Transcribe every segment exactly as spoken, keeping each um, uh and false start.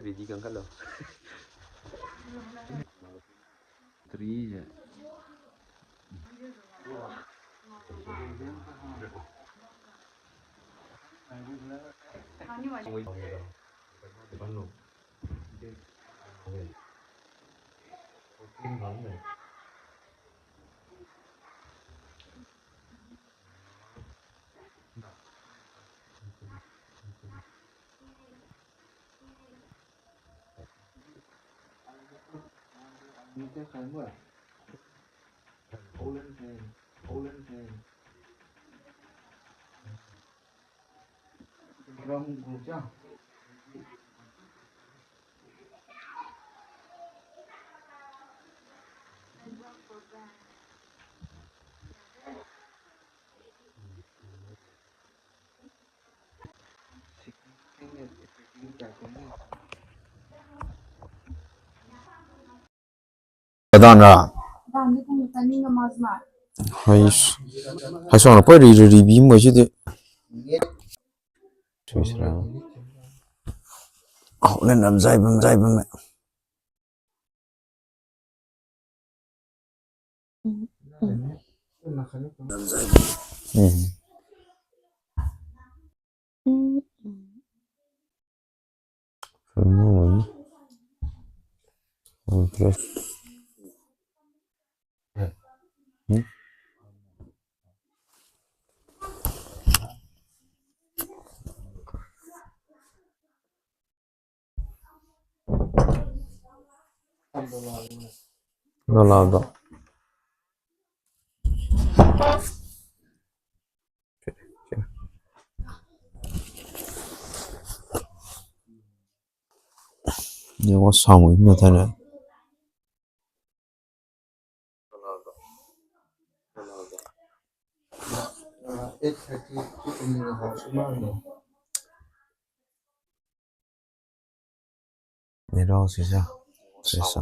Ready kang kalo. Three je. Kadan ra. Hai, hai suang na poi ri, ri, ri, bi mo si de. Chui sira. Au, len ram zai bam, zai bam. Mm. Nalada. Ni wa samu na tana. Ni rao sisa. Sisa.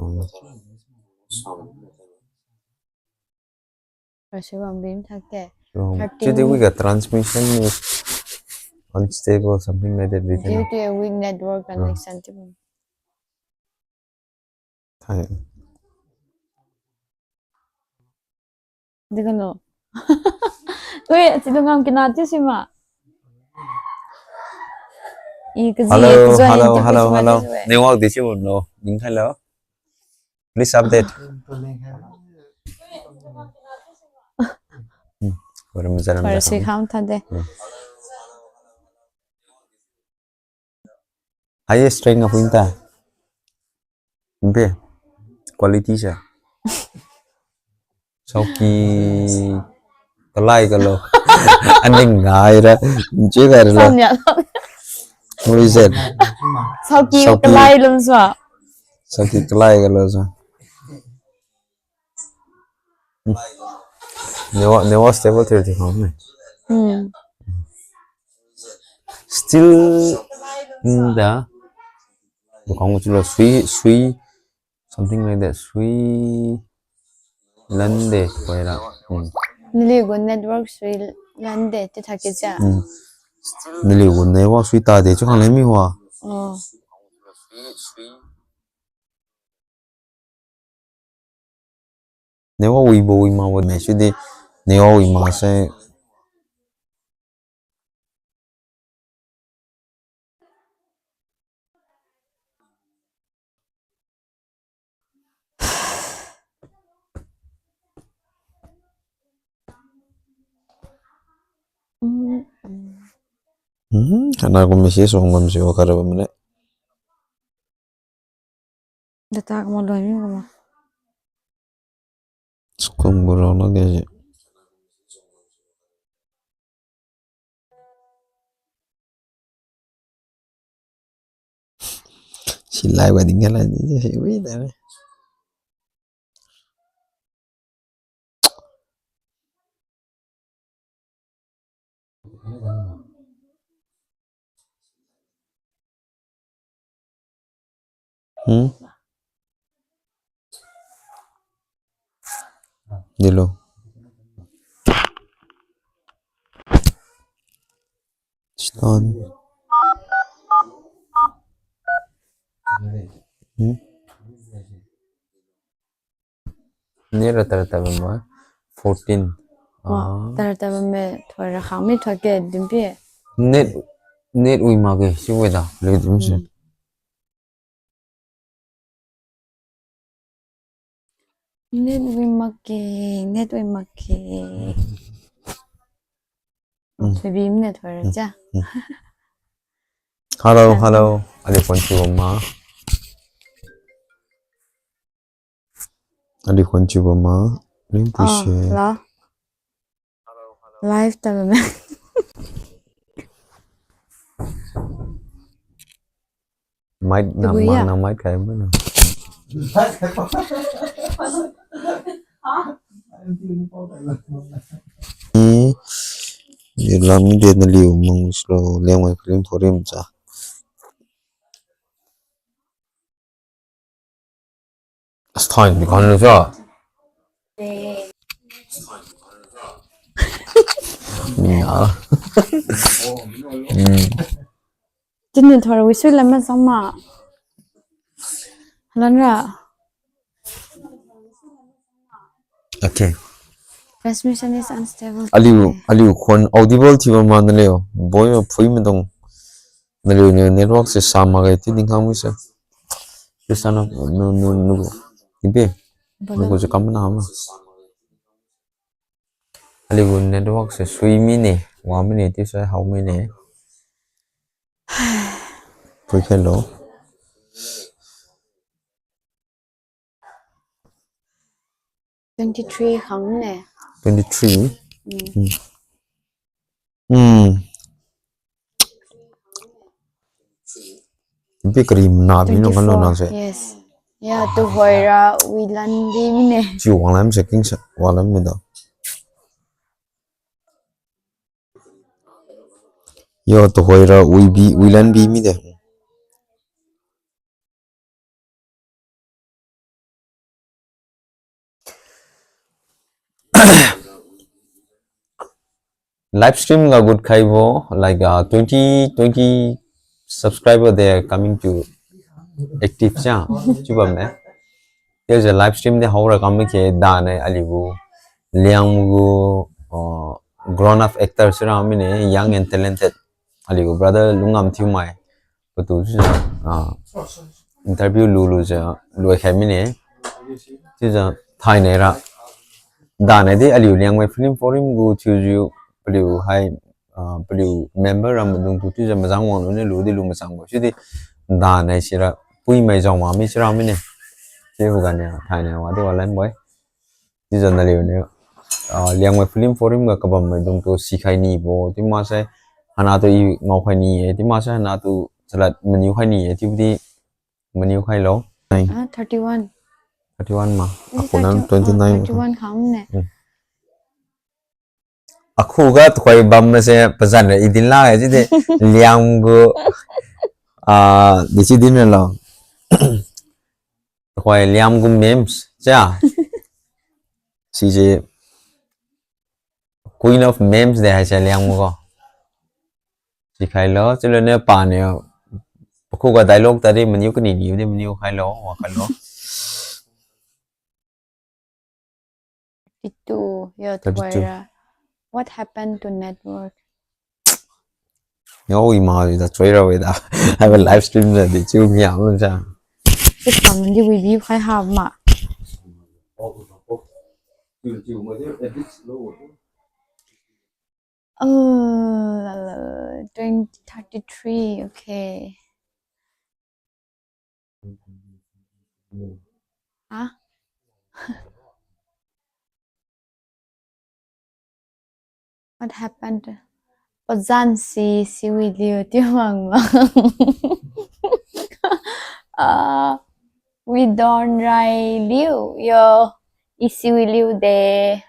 Rasi wang bim thakte. Wang. Thirteen. Today we got transmission is unstable, something like that written. Due to a weak network connection. Hai. Dikalo. Ui, achidu ngam kina ti sima. I kaji, hello, kaji hello, hello, hello. Network di si wang lo. Ding hello. Please update. Hmm. Baru majaram. Baru jaram. Si kham thade. Hmm. Highest rank of winter. Be. Quality sa. Saoki kalai kalo. Aning ngai ra. Nche ngai ra lo. Sanya. What is it? Saoki, saoki kalai lum sa. Saoki kalai kalo sa. Hmm. Newa, newa stable thirty home. Hmm. Still in the, the kong chulo sui, sui, something like that. Sui lande, koira. Hmm. Naliu gu network sui lande, ti thaki cha. Hmm. Naliu gu network sui tade, chukang le mi wa. Oh. Newa wibo wi makbo ne sidi, newa wi mak sai. Hmm, kana ko message ong bam si wa kara bam ne. Data kamo loi mi kamo. Sukung burong lagi si. Silai wa dingga la ni si wi da. Hmm? Dilo. Stone. Hmm? Net ra tara tara ma fourteen. Wa, ah, tara tara me thoi ra khang mi thoi ke din pi. Net, net wi makge, si wi da, le din si. Hmm. Net wi makge, net wi makge. Hmm. Thoi bi net thoi ra ja. Hmm. Hello, hello. Aliu khon chiubo ma. Aliu khon chiubo ma. Ring pu se. Hello. Live ta me. Mic na, mic na, mic khai mo na. Ni, ni lam de naliu mang slo, Liangmai film forum cha. Asthai ni kan lo sa. Ni na. Hmm. Tini thora wi sui lam ma sama. Halan ra. Okay. Transmission is unstable. Aliu, aliu khon audible thiubo ma naliu. Boi ma phui ma dong. Naliu niu network se sa makge ti dingkhang mi se. Ti sa na, nu, nu, nu. Ibe. Bolo. Nu ko je kam na ma. Aliu network se sui mine, wa mine, ti sa hao mine. Phui khailo. Twenty-three khang ne. Twenty-three? Mm. Mm. Mm. Bi kari mna bi no kan lo na se. Twenty-four, yes. Ya, tuhoira wilan bi mine. Chiu wanglam se king se, wanglam mi da. Yo, tuhoira wi bi, wilan bi mide. Live stream ga gut khaibo, like, uh, twenty, twenty subscriber, they are coming to active cha, chiu bamme. There's a live stream de haora kam ke da nai aliu gu Liangmai gu, uh, grown up actor sira mine, young and talented. Aliu gu brother Lungam Thiumai. Patu chiujiu, ah, interview lulujiu, luikhai mine. Chiujiu thainai ra. Danai di aliu Liangmai Film Forum gu thiujiu, paliu hai, ah, paliu member ra maidung tu chiujiu mazang wang lune lu di lu mazang bo. Chiudi danai sira, puimai jao mami sira mine. Chiubo ganiu, thainai wa di walan boi. Chiujiu naliuniu, ah, Liangmai Film Forum ga kabam maidung tu sikhai nibo, chiu maksai hana tu i ngaokhai ni-e, chiu maksai hana tu chalad maniu khai ni-e, chiudi maniu khailo. Ah, thirty-one. Thirty-one ma. Is it akhunan thirty? Twenty-nine. Ah, thirty-one khang ne. Hmm. Akhuga tukhoi bam mase pazan ra i din la-e, chiudi Liang gu, ah, di si din ra lo. Tukhoi Liang gu memes, cha. Sise Queen of memes de haise Liang gu ko. Sikhailo, chiulo ne paniu. Pakhuga dialogue tadi maniu kani niu di maniu khailo, wa khailo. Thirty-two, yo, thirty-two. Tuhoira. What happened to network? Yo, ima da, choi ra we da. Haibo live stream da, di chiu ngiam lun sa. Chiu kam di wi bi khai ha ma. Oh, la, la, la, twenty thirty-three, okay. Huh? What happened? Pazan si, siwi liu, tiu mang mang. Ah, wi don rai liu, yo, i siwi liu de.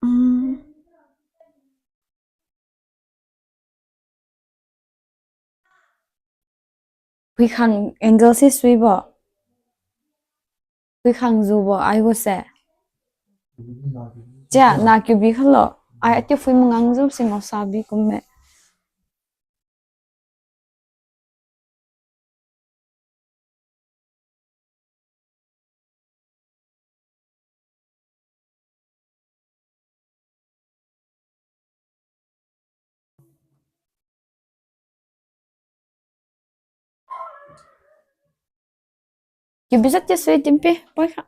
Mm. Phuikhang angle si suibo. Phuikhang jubo, ai gu se. Chia, na kiu bi khalo. Ai, ati phui mangang ju si ngao sa bi kum me. Kiubi jat ti sui timpi, poi kha.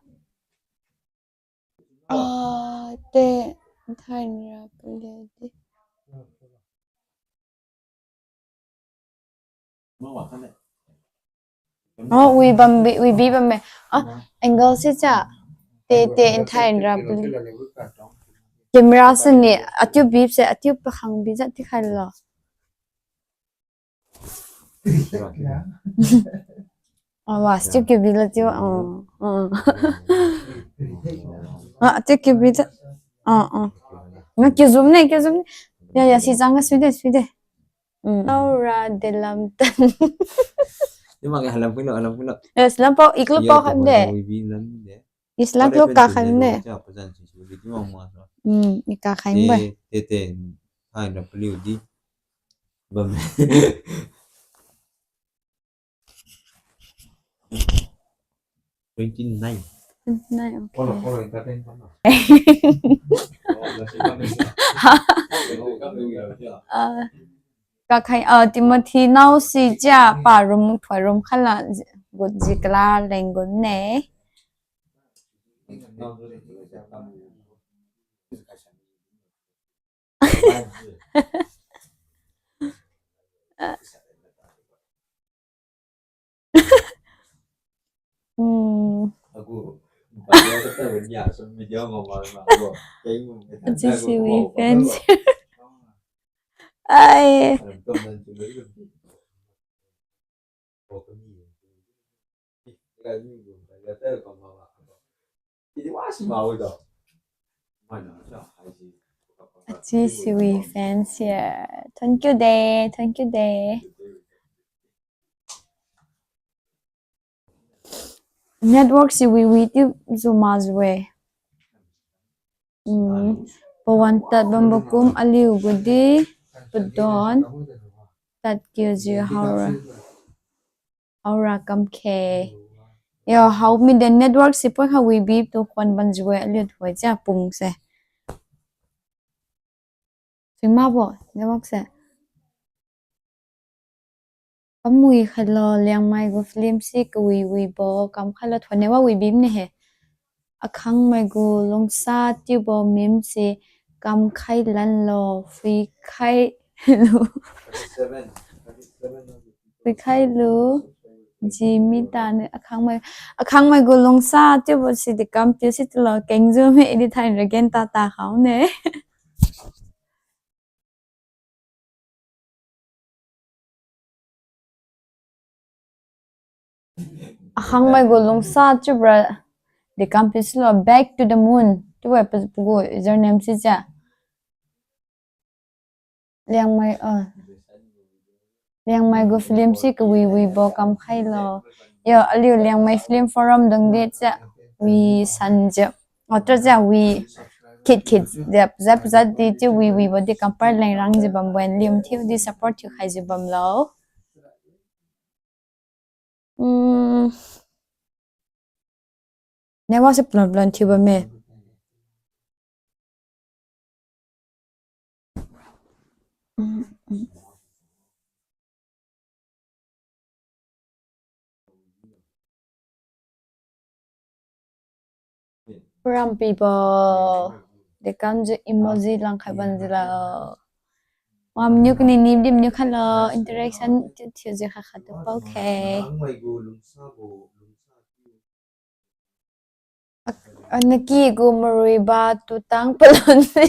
Ah, te, thai ni ra pule di. Oh, wi bambi, wi bi bambi. Ah, angle si cha. Te, te, enthai ra pule. Camera si ni, atiu bi se, atiu pakhang bi jat ti khai lo. Awa, still kiubi la tiu, ah, ah. Ah, still kiubi la. Ah, ah. Nga kiu zoom ne, kiu zoom ne. Ya, ya, si jang ga sui de, sui de. Mm. Aura de lam tan. Ni ma ga halam pui lo, halam pui lo. Yes, lam pau, iklo pau kan de. Islam klo ka khan ne. Hmm, i ka khan ba. Te, te, te, hai na paliu di. Bam. Twenty nine. Twenty nine, okay. Ah, ka khai, ah, Timothy nao si ja pa room, thoi room khala zi-, gu zi kala leng gu ne. Hmm. G C C V fans. Ai. G C C V fans here. Thank you de, thank you de. Network si wiwi ti zuma zue. Hmm. Pawan tad bambo kum aliu gudi padon tad kiu ji haora. Haora kam khe. Yo, hao mi de network si poi kha wibi tu khon ban zue aliu thoi ja pung se. Singma bo, network se. Kamwi khailo, Liangmai gu film si kawiwi bo, kamkhailo thone wa wibi mne he. Akhangmai gu lungsa tiubo mim si kamkhai lanlo, phuikhai lu. Phuikhai lu, ji mi tane akhangmai, akhangmai gu lungsa tiubo si di kam tiu si tulo, kengjiu me idi thain ragen ta ta khao ne. Akhangmai gu lungsa chiubra de kam pi silo, Back to the Moon. Chiubo pa, pagu username si ja. Liangmai, ah. Liangmai gu film si kawiwi bo kamkhailo. Yo, aliu Liangmai Film Forum dung de ja wi san ja. Otra ja wi khit khit ja, ja, ja di chiu wiwi bo di kampar lengrang ji bambo-e, liu thiu di support thiukhai ji bamlo. Hmm. Network se plan plan thiu bamme. Rampibo. Dekam ji emoji langkhai ban jilo. Wam niu kani nim dim niu khailo interaction thiu thiu ji kha kha tu pao khe. Ak-, ah, naki gu marui ba tutang palon si.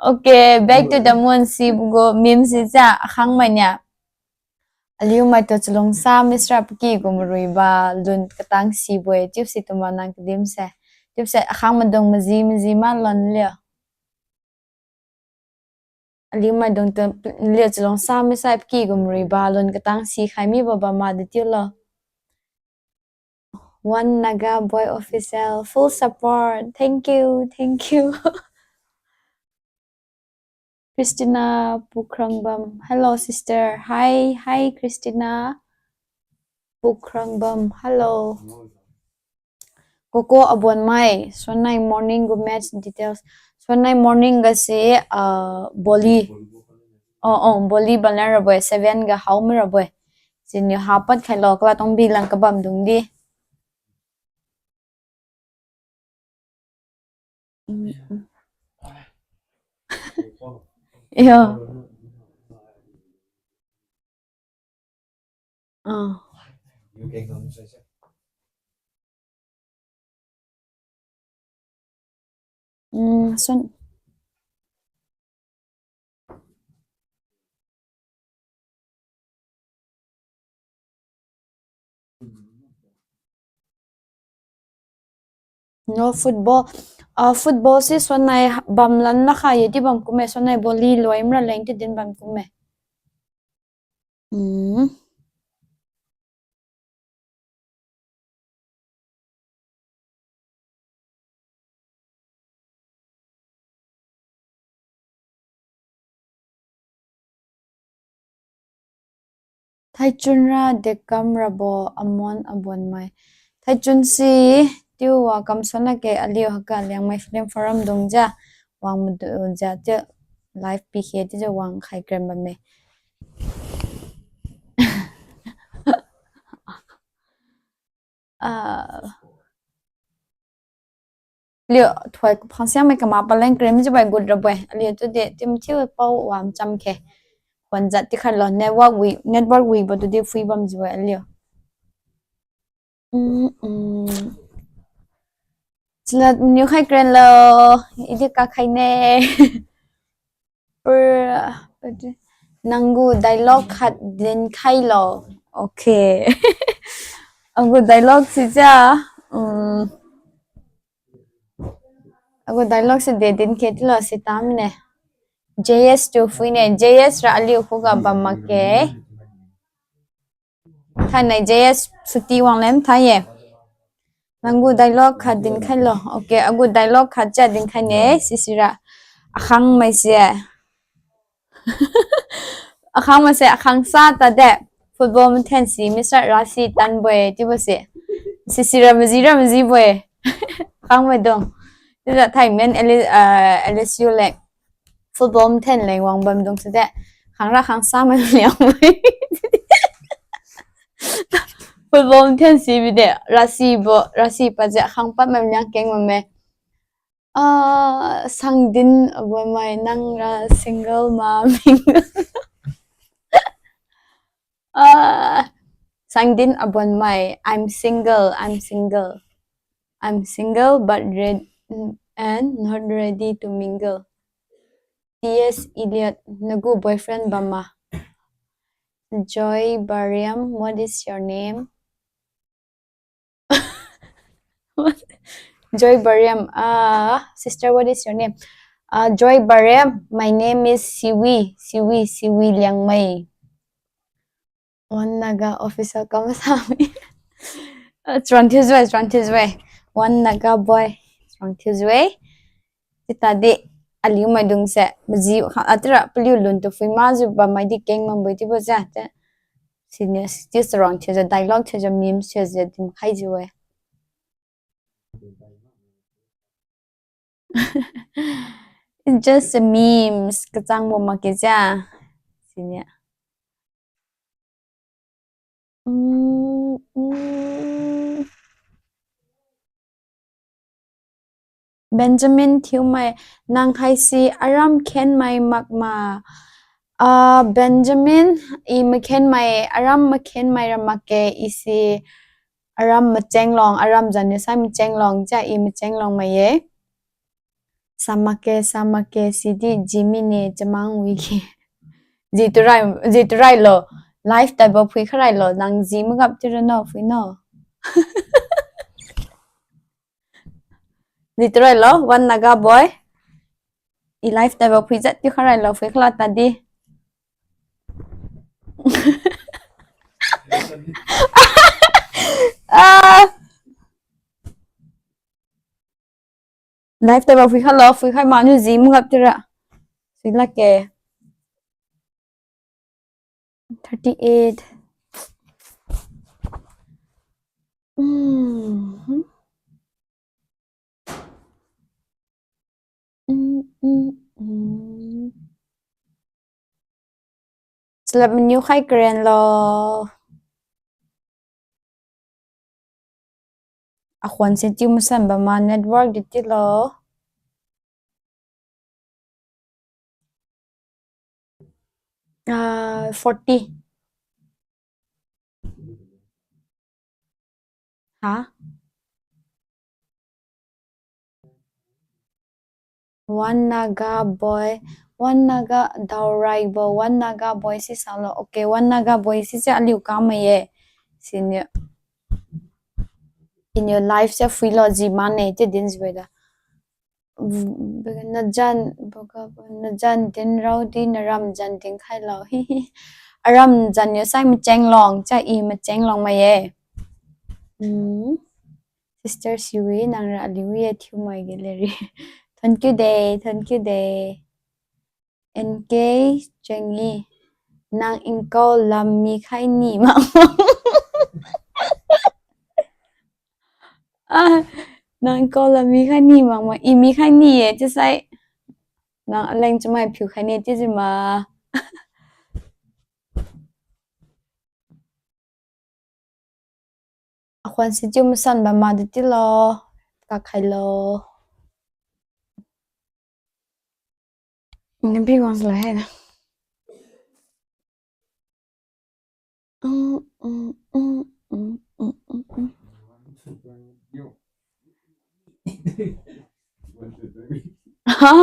Okay, Back to the Moon sibo gu mim si ja akhangmai nia. Aliu maitu chalungsa misra paki gu marui ba lun katang sibo-e, chiu si tuma nang kadim se. Chiu se akhang maidung maji maji ma lon liu. Aliu maidung tu liu chalungsa misai paki gu marui ba lun katang sikhai mibo bam ma di chiulo. One Naga Boy Official, full support. Thank you, thank you. Christina Pukrangbam. Hello, sister. Hi, hi, Christina Pukrangbam. Hello. Koko Abonmai, Sonai morning gu match details. Sonai morning ga se, ah, volley. Oh, oh, volley banlan rabo-e, seven ga hao mi rabo-e. Siniu hapad khailo, kala tong bilang kabamdung di. Mm, mm. Yeah. Ah. Mm, sun. No football. Ah, football si suannai bamlan lakha ye di bam kumme, suannai volley loi mra leng ti din bam kumme. Mm. Thaichun ra dekam rabo amon abonmai. Thaichun si tiu wa kamsuan lakge, aliu haiga Liangmai Film Forum dung ja wang madu ja tiu live pikhe tiu ja wang khai krem bamme. Ah. Liu thoi phangsiang mai kama paleng krem jiu bai good rabo-e. Aliu tudi tim thiu pao wam cham khe. Khon jat ti khailo network wi, network wibo tudi phui bam jiu-e aliu. Mm, mm. Chila niu khai kren lo, idi ka khai ne. Pur, nanggu dialogue khat din khailo. Okay. Agu dialogue si ja, um, agu dialogue si de din khe tilo si tam ne. J S tu phui ne, J S ra aliu khuga bam makge. Thainai J S suti wanglen thai ye. Nanggu dialogue khat din khailo. Okay, agu dialogue khat ja din khai ne, sisira. Akhang mai se. Akhang mai se, akhang sa tade. Football mathen si, Mister Rasi tanbo-e, tibo se. Sisira maji ra majibo-e. Akhang maidung. Tida thai men L-, ah, L S U le. Football mathen leng wang bamdung side. Khangra khangsa mai liang mai. Football mathen si bide. Rasi bo, rasi paje khang pat mai liang keng bamme. Ah, sangdin abonmai nangra single ma ming. Ah, sangdin abonmai, I'm single, I'm single. I'm single but red and not ready to mingle. T S Eliot, nagu boyfriend bamma? Joy Bariam, what is your name? Joy Bariam, ah, sister, what is your name? Ah, Joy Bariam, my name is Siwi, Siwi, Siwi Liangmai. One Naga official kam sami. Ah, chron thiu jue, chron thiu jue. One Naga boy, chron thiu jue. Chitadi aliu maidung se maji kha, atira paliu lun tu phui majiu bammai di keng mambo-e tibo ja te. Siniu sti sarong thiujiu, dialogue thiujiu, memes thiujiu dim khai jiu-e. It's just a memes, kachangbo makge ja. Siniu. Mm, mm. Benjamin Thiumai, nang haise aram khenmai makma? Ah, Benjamin, i makhenmai, aram makhenmai ra makge, ise aram Machenglong, aram jani sai Machenglong ja, i Machenglong mai ye. Samakge, samakge, sidi jimine chamang wige. Ji turai, ji turai lo. Live tadbo phui kharai lo. Nang ji magap tira no, phui no. Ji turai lo, One Naga boy. I live tadbo phui jat tiu kharai lo, phui khala tadi. Ah. Live tadbo phui khalo, phui khai maniu ji magap tira. Sui lakge. Thirty-eight. Mm-hmm. Mm, mm, mm. Chalap maniu khai karen lo. Akhuan se chiu masan bam ma network di tilo. Ah, forty. Ha? One Naga boy, one Naga daoraibo, one Naga boy si salo. Okay, one Naga boy si se aliu kamai ye. Siniu. Iniu live se phuilo ji mane, te din jibo da. Najan, najan din rao di naram jan din khailo. Hihi. Aram jan yo sai macheng long, cha i macheng long mai ye. Hmm. Sister Siwi, nang ra aliu ye thiumai ge leri. Thank you de, thank you de. N K Chengi, nang ingkau lam mi khai ni mak. Ah, nang ingkau lam mi khai ni mak ma, i mi khai ni ye, chiusai. Nang aleng chamai phiu khai ni, chiujiu ma. Akhuan si chiu masan bam ma di tilo. Kakhailo. Nabi wang sala hai na. Ha?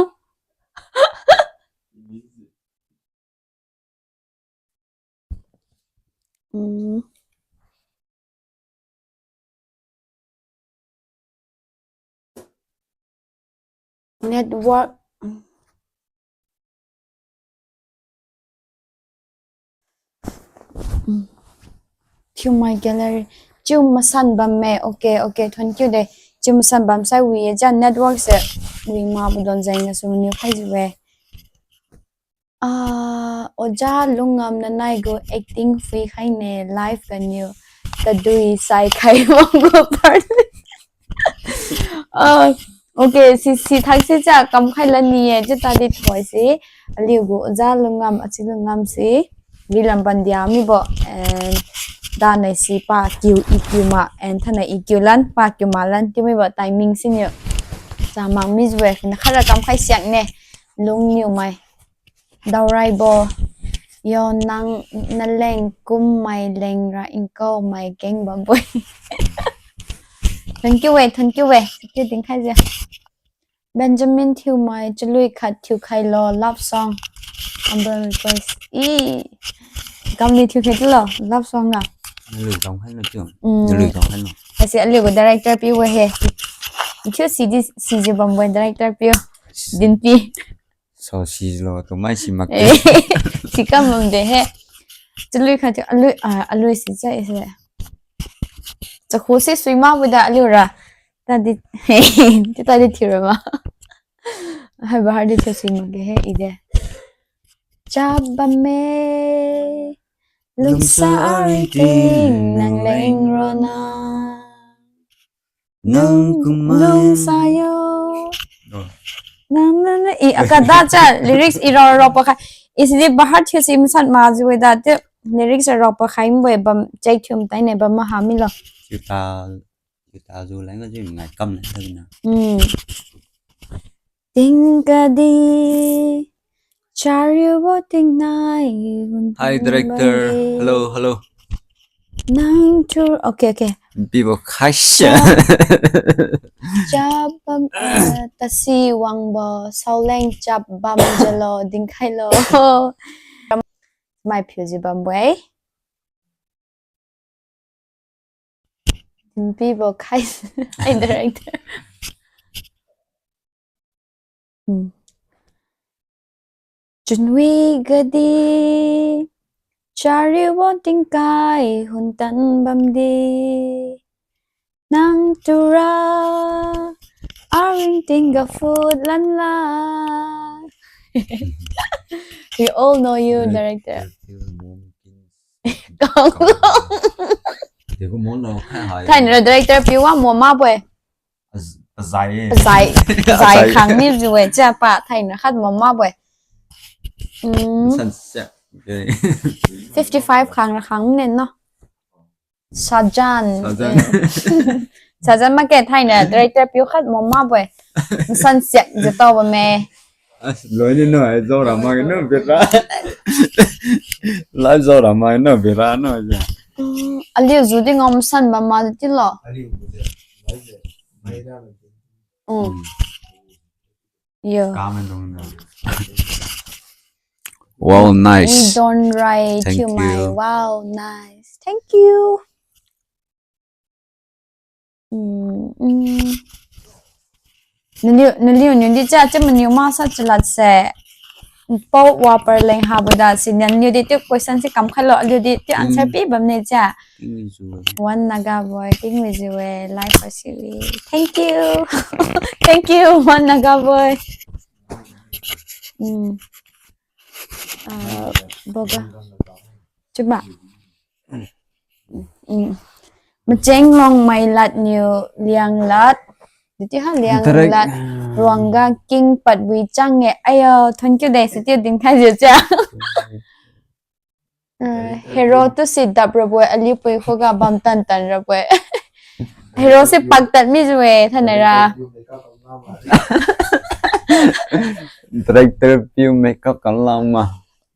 Hmm. Network. Hmm. Thiumai gallery. Chiu masan bam me. Okay, okay, thank you de. Chiu masan bam sai wi ye ja network se. Wi ma bu don jeng na su manu khai ji we. Ah, Oja Lungam nanai gu acting phui khai ne live ga niu. Tadui sai khai wang gu part. Ah, okay, si, si thak si cha kam khai la ni ye, chiu tadi thoi si. Aliu gu Oja Lungam, achi Lungam si. Wi lam ban dia mibo, and da nai si pa kiu i kiu ma, and thanai i kiu lan, pa kiu ma lan, chiu mibo timing siniu. Cha mang mi ji we, na khara kam khai siak ne, lung niu mai. Daoraibo, yo nang naleng kum mai leng ra ingkau mai keng bam boi. Thank you we, thank you we. Thank you din khai ja. Benjamin Thiumai, chalui khat thiu khailo, love song. Humble request. I, kam ni thiu khai tilo, love song ga. Nalui tong khai no chiu. Mm. Nalui tong khai no. Kasi aliu gu director piu we he. Thiu si di, si ji bam we director piu. Dinpi. So si lo, tu mai si mak. Eh, si kam bam de he. Chalui khat thiu, alui, ah, alui si cha ise. Chakhu si sui ma bu da aliu ra. Tadi, tadi thiu ra ma. Hai bahar di thiu sui mak ge he, i de. Chap bam me. Lungsa aringting nang leng rona. Nang kumai. Lungsa yo. Oh. Nang, nang, nang. I, akada cha, lyrics i rao rao pakhai. Isi di bahar thiu si masat ma ji we da, te lyrics rao pakhai mbo e bam, check thiu matai ne bam maha milo. Thiu ta, thiu ta ju lai ga ji ngai kam lai ga na. Hmm. Tingkadi, chariubo tingnai, hun. Hi, director. Hello, hello. Nang tur, okay, okay. Bibo khaisa. Chap, chap bam, eh, tasi wangbo, saoleng chap bam jalo, dinkhailo. Mai phiu ji bam we. Bibo khai, ai director. Hmm. Chunwi gadi, chariubo tingkai, huntan bamdi. Nang tura, aringting ga phut lanla. We all know you, director. Kong. Thainra director piu wa mo mabo e. Pazai. Pazai. Pazai khang ni jiu e, chiapa thainra khat mo mabo e. Mm. Fifty five khang ra khang ne no. Sajan. Sajan. Sajan make thaina director piu khat mama boi. Masan siak jatao bamme. As, loi ni no, ai zora ma no bira. Lai zora ma no bira no ja. Mm, aliu ju di ngam san ba ma di lo. Mm. Mm. Yo. Wow, nice. We don't write. Thank you, my you. Wow, nice. Thank you. Mm, mm. Naliu, naliu niu di cha, cha maniu masa chalat se. Pau wa par leng ha bu da si naliu di tiu question si kam khailo, aliu di tiu answer pi bam ne cha. One Naga boy, ting wi ju e, live for si wi. Thank you. Thank you, one Naga boy. Mm. Ah, boga. Chuba. Mm. Macheng long mai lat niu liang lat. Diti ha liang lat. Ruangga king pat bui chang e. Ayo, thank you dai, sitiu ding thai je cha. Eh, hero tu si dap raboi, aliu pui khuga bam tan tan raboi. Hero si pak tat mi jue, thanera. Director piu makeup kan lama.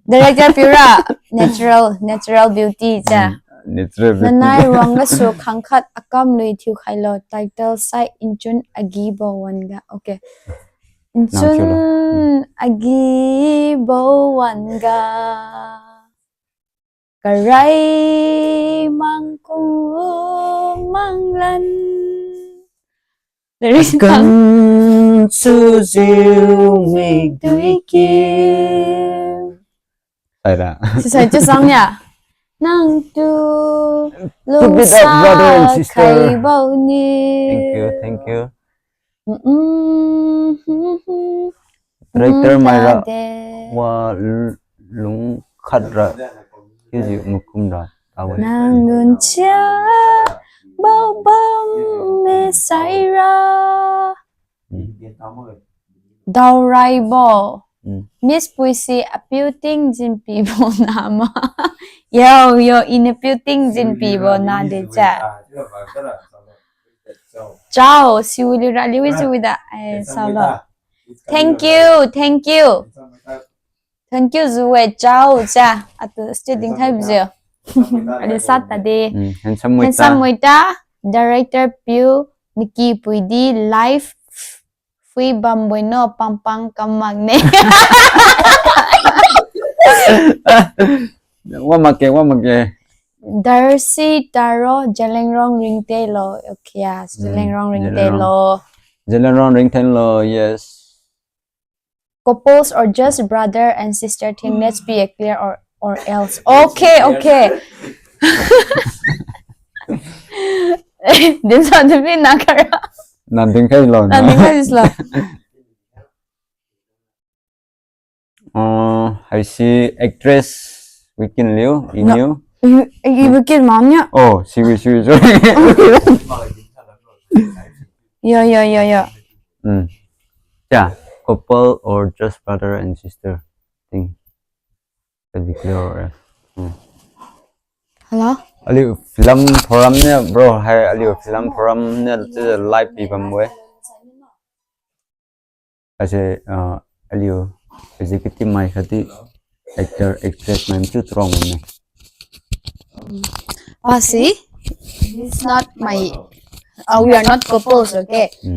Director piu ra, natural, natural beauty cha. Mm, natural beauty. Nanai ruang gasu khangkhat akam lui thiu khailo, title sai inchun agi bo wan ga. Okay. Inchun agi bo wan ga. Karai mangkung manglan. Lyrics kan sujiu mikdui ki. Saira. Sisai tu sang ya. Nang tu lungsa kai bau ni. Thank you, thank you. Mm, mm, mm, mm. Director mai ra wa lung khat ra kiujiu makum ra tawe. Nang gun chia bau bam me saira. Mm. Daorai bo. Mm. Miss Puisi apiu ting jinpi bo na ma. Yo, yo, ina piu ting jinpi bo na de cha. Chao, siu liura liu wi chiu wi da. Eh, sao lo. Thank you, thank you. Thank you, Zue, chao, cha. Atu student hai bjiu. Adi sat ta de. Mm, handsome Muita. Handsome Muita, director piu, Nikki Puidi, live, fui bam buino, pang pang kamak ne. Wa make, wa make. Darcy Taro, Zeliangrong Ringtelo. Okay, yes, Zeliangrong Ringtelo. Zeliangrong Ringtelo, yes. Couples or just brother and sister thing, let's be a clear or, or else. Okay, okay. Din sa tu pi na kara. Na ding khai lo. Na ding khai lo. Uh, haisi actress Wikin Liu, iniu. I, i Wikin mania. Oh, siwi, siwi, sorry. Yo, yo, yo, yo. Hmm. Yeah, couple or just brother and sister thing. Let be clear, eh. Hmm. Hello? Aliu film forum niu, bro, hai aliu film forum niu live pi bam we. Ase, uh, aliu executive mai khatdi actor, actress mai machu turong ne. Pasi, it's not my, uh, we are not couples, okay? Hmm.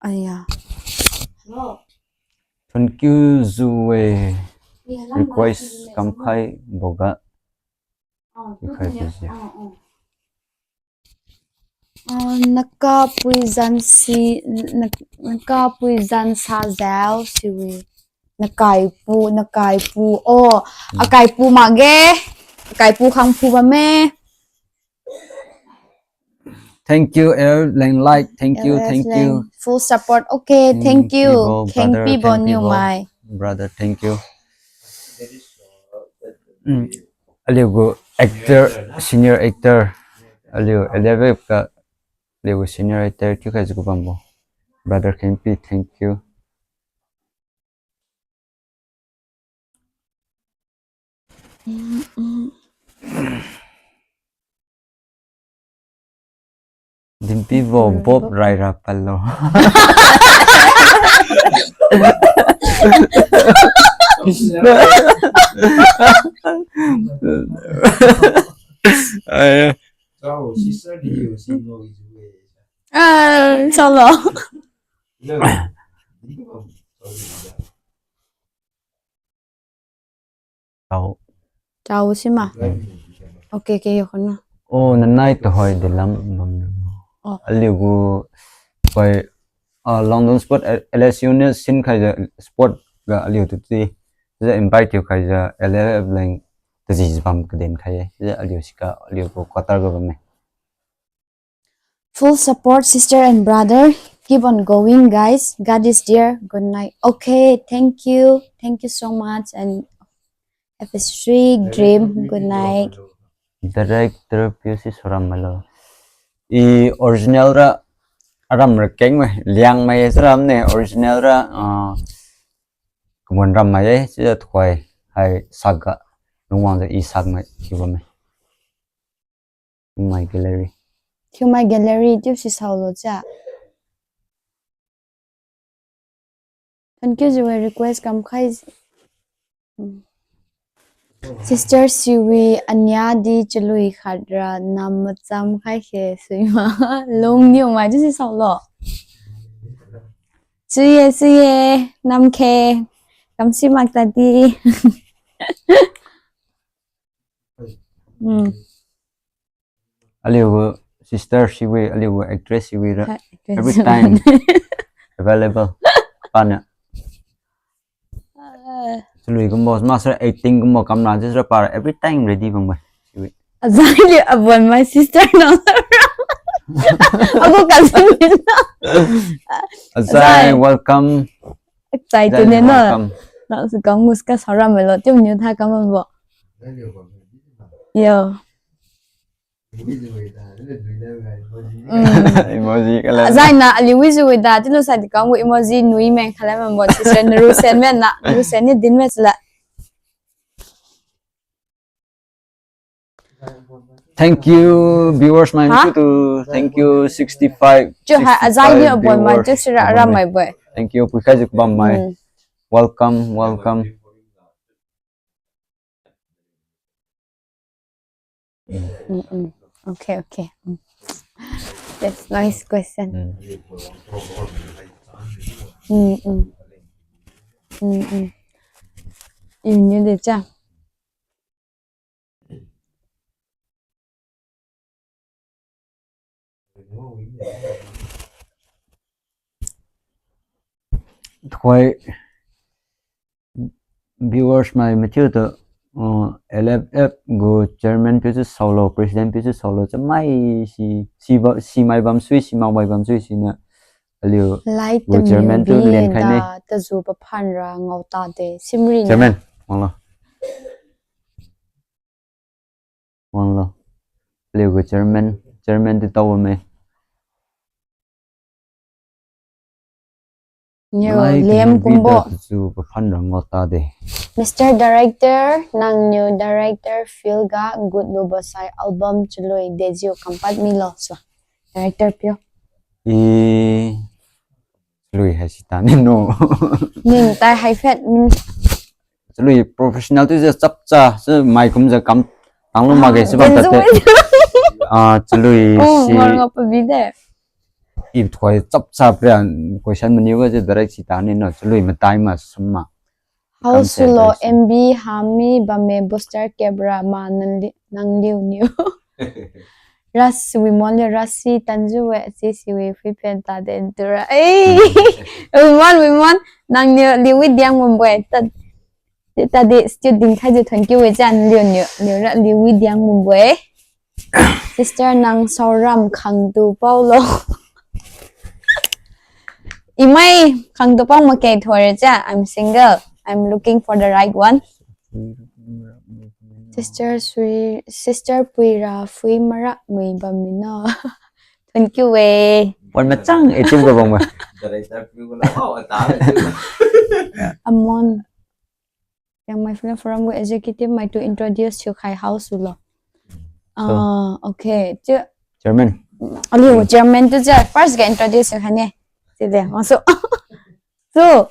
Aya. Thank you, Zue. Request kamkhai boga. Request is, yeah. Ah, nakapui zansi, na-, nakapui zansa zao siwi. Nakaipu, nakaipu. Oh, hmm. Akaipu makge. Akaipu khangphu bamme. Thank you, L Leng like. Thank you, L S thank you. Leng. Full support. Okay, thank you. Thank you, brother. Khengpi bo niu mai. Brother, thank you. Mm. Aliu gu actor, senior actor. Aliu, aliu ga, aliu gu senior actor, kiu kha jiu gu bambo. Brother Khengpi, thank you. Mm, mm. Dimpibo Bob Rai ra palo. Ai. Ah, solo. Tao. Tao sima. Okay, okay, yo kono. Oh, nanai tuhoi de lam bam. Oh. Aliu gu koi, ah, Longdon Sport, eh, L S U niu sin khaijiu sport ga aliu tu ti. Jiu invite thiu khaijiu L F F leng taji bam kaden khai-e. Jiu aliu siga aliu gu quarter ga bamme. Full support, sister and brother. Keep on going, guys. God is there. Good night. Okay, thank you. Thank you so much. And F S three, Dream, good night. Director P U C Soram malo. I original ra aram ra keng me, Liangmai saram ne original ra, ah, Kamuan rammai-e, chiujiu tuhoi hai sakga lungwangjiu i sakmai chiu bamme. Thiumai Gallery. Thiumai Gallery chiu si saolo cha. Thank you, jiu request kamkhai. Hmm. Sister Siwi ania di chalui khat ra nam macham khai khe suima. Lungniu mai chiu si saolo. Suiye, suiye, nam khe. Kamsi mak tadi. Hmm. Aliu gu sister Siwi, aliu gu actress Siwi ra. Ha, actress. Every time available. Pana. Ah. Chalui kumbo, master acting kumbo, kamna jisra para every time ready bambo Siwi. Azai liu abon my sister no. Agu cousin ni na. Azai, azai, welcome. Azai, azai tune na. Welcome. Na su kam mus ka saram lo, tiu niu tha kam bo. Yo. Mm. Emoji kala. Azai na aliu wi jiu wi da, tilo sai di kam gu emoji nui meng khala man bo, sister na rusen men na, rusen ni din me sila. Thank you, viewers, mai. Ha? Thank you, thank you, sixty-five, chiu ha, azai ni sixty-five abon mai, viewers. Chiu sira aram mai bo. Thank you, pui khai jik bam mai. Mm. Welcome, welcome. Mm, mm. Okay, okay. Mm. That's nice question. Mm. Mm, mm. Mm, mm. Iniu de cha. Tuhoi viewers mai mathiu tu, uh, L F F gu chairman piu si saolo, president piu si saolo, chamai si, si ba, si mai bam sui, si mak mai bam sui, siniu aliu gu chairman tu lien khai ne. Tazu paphan ra ngao ta de, simri ne. Chairman, wanglo. Wanglo. Aliu gu chairman, chairman di tao me. Niu lem kumbo. Tazu paphan ra ngao ta de. Mister Director, nangniu director field ga good lubo sai album chalui dejiu kampad milo so. Director piu. I chalui hai sita ni no. Ning tai hai phet min. Chalui professional tu je chapcha, se mai kumjiu kam tanglu makge se bam ta te. Ah, chalui si. Oh, ngar ngapa bi de. I tuhoi chapcha pra question maniu ga je direct sita ni no, chalui matai ma sum ma. Hao sulo M B hami bamme booster cap ra ma nang di, nang liu niu. Ras Wimon le Rasi Tanju we si si we fui pen ta den tura. Eh, Wimon, Wimon, nang niu liwi diang mumbo e. Ta, ta di student khai ji thank you we jan liu niu, liu ra liwi diang mumbo e. Sister nang saoram khangtu paolo. Imai khangtu pao makge thore cha, I'm single. I'm looking for the right one. Sister Sui, Sister Puira Fui Mara Mui Bamino. Thank you we. Wan machang, eh, tim ko bang ma. Amon. Liangmai Film Forum gu executive mai tu introduce thiu khai hao sulo. So, ah, okay. Chiu. Chairman. Aliu chairman tu ja first ga introduce khaine. Side, masu. So.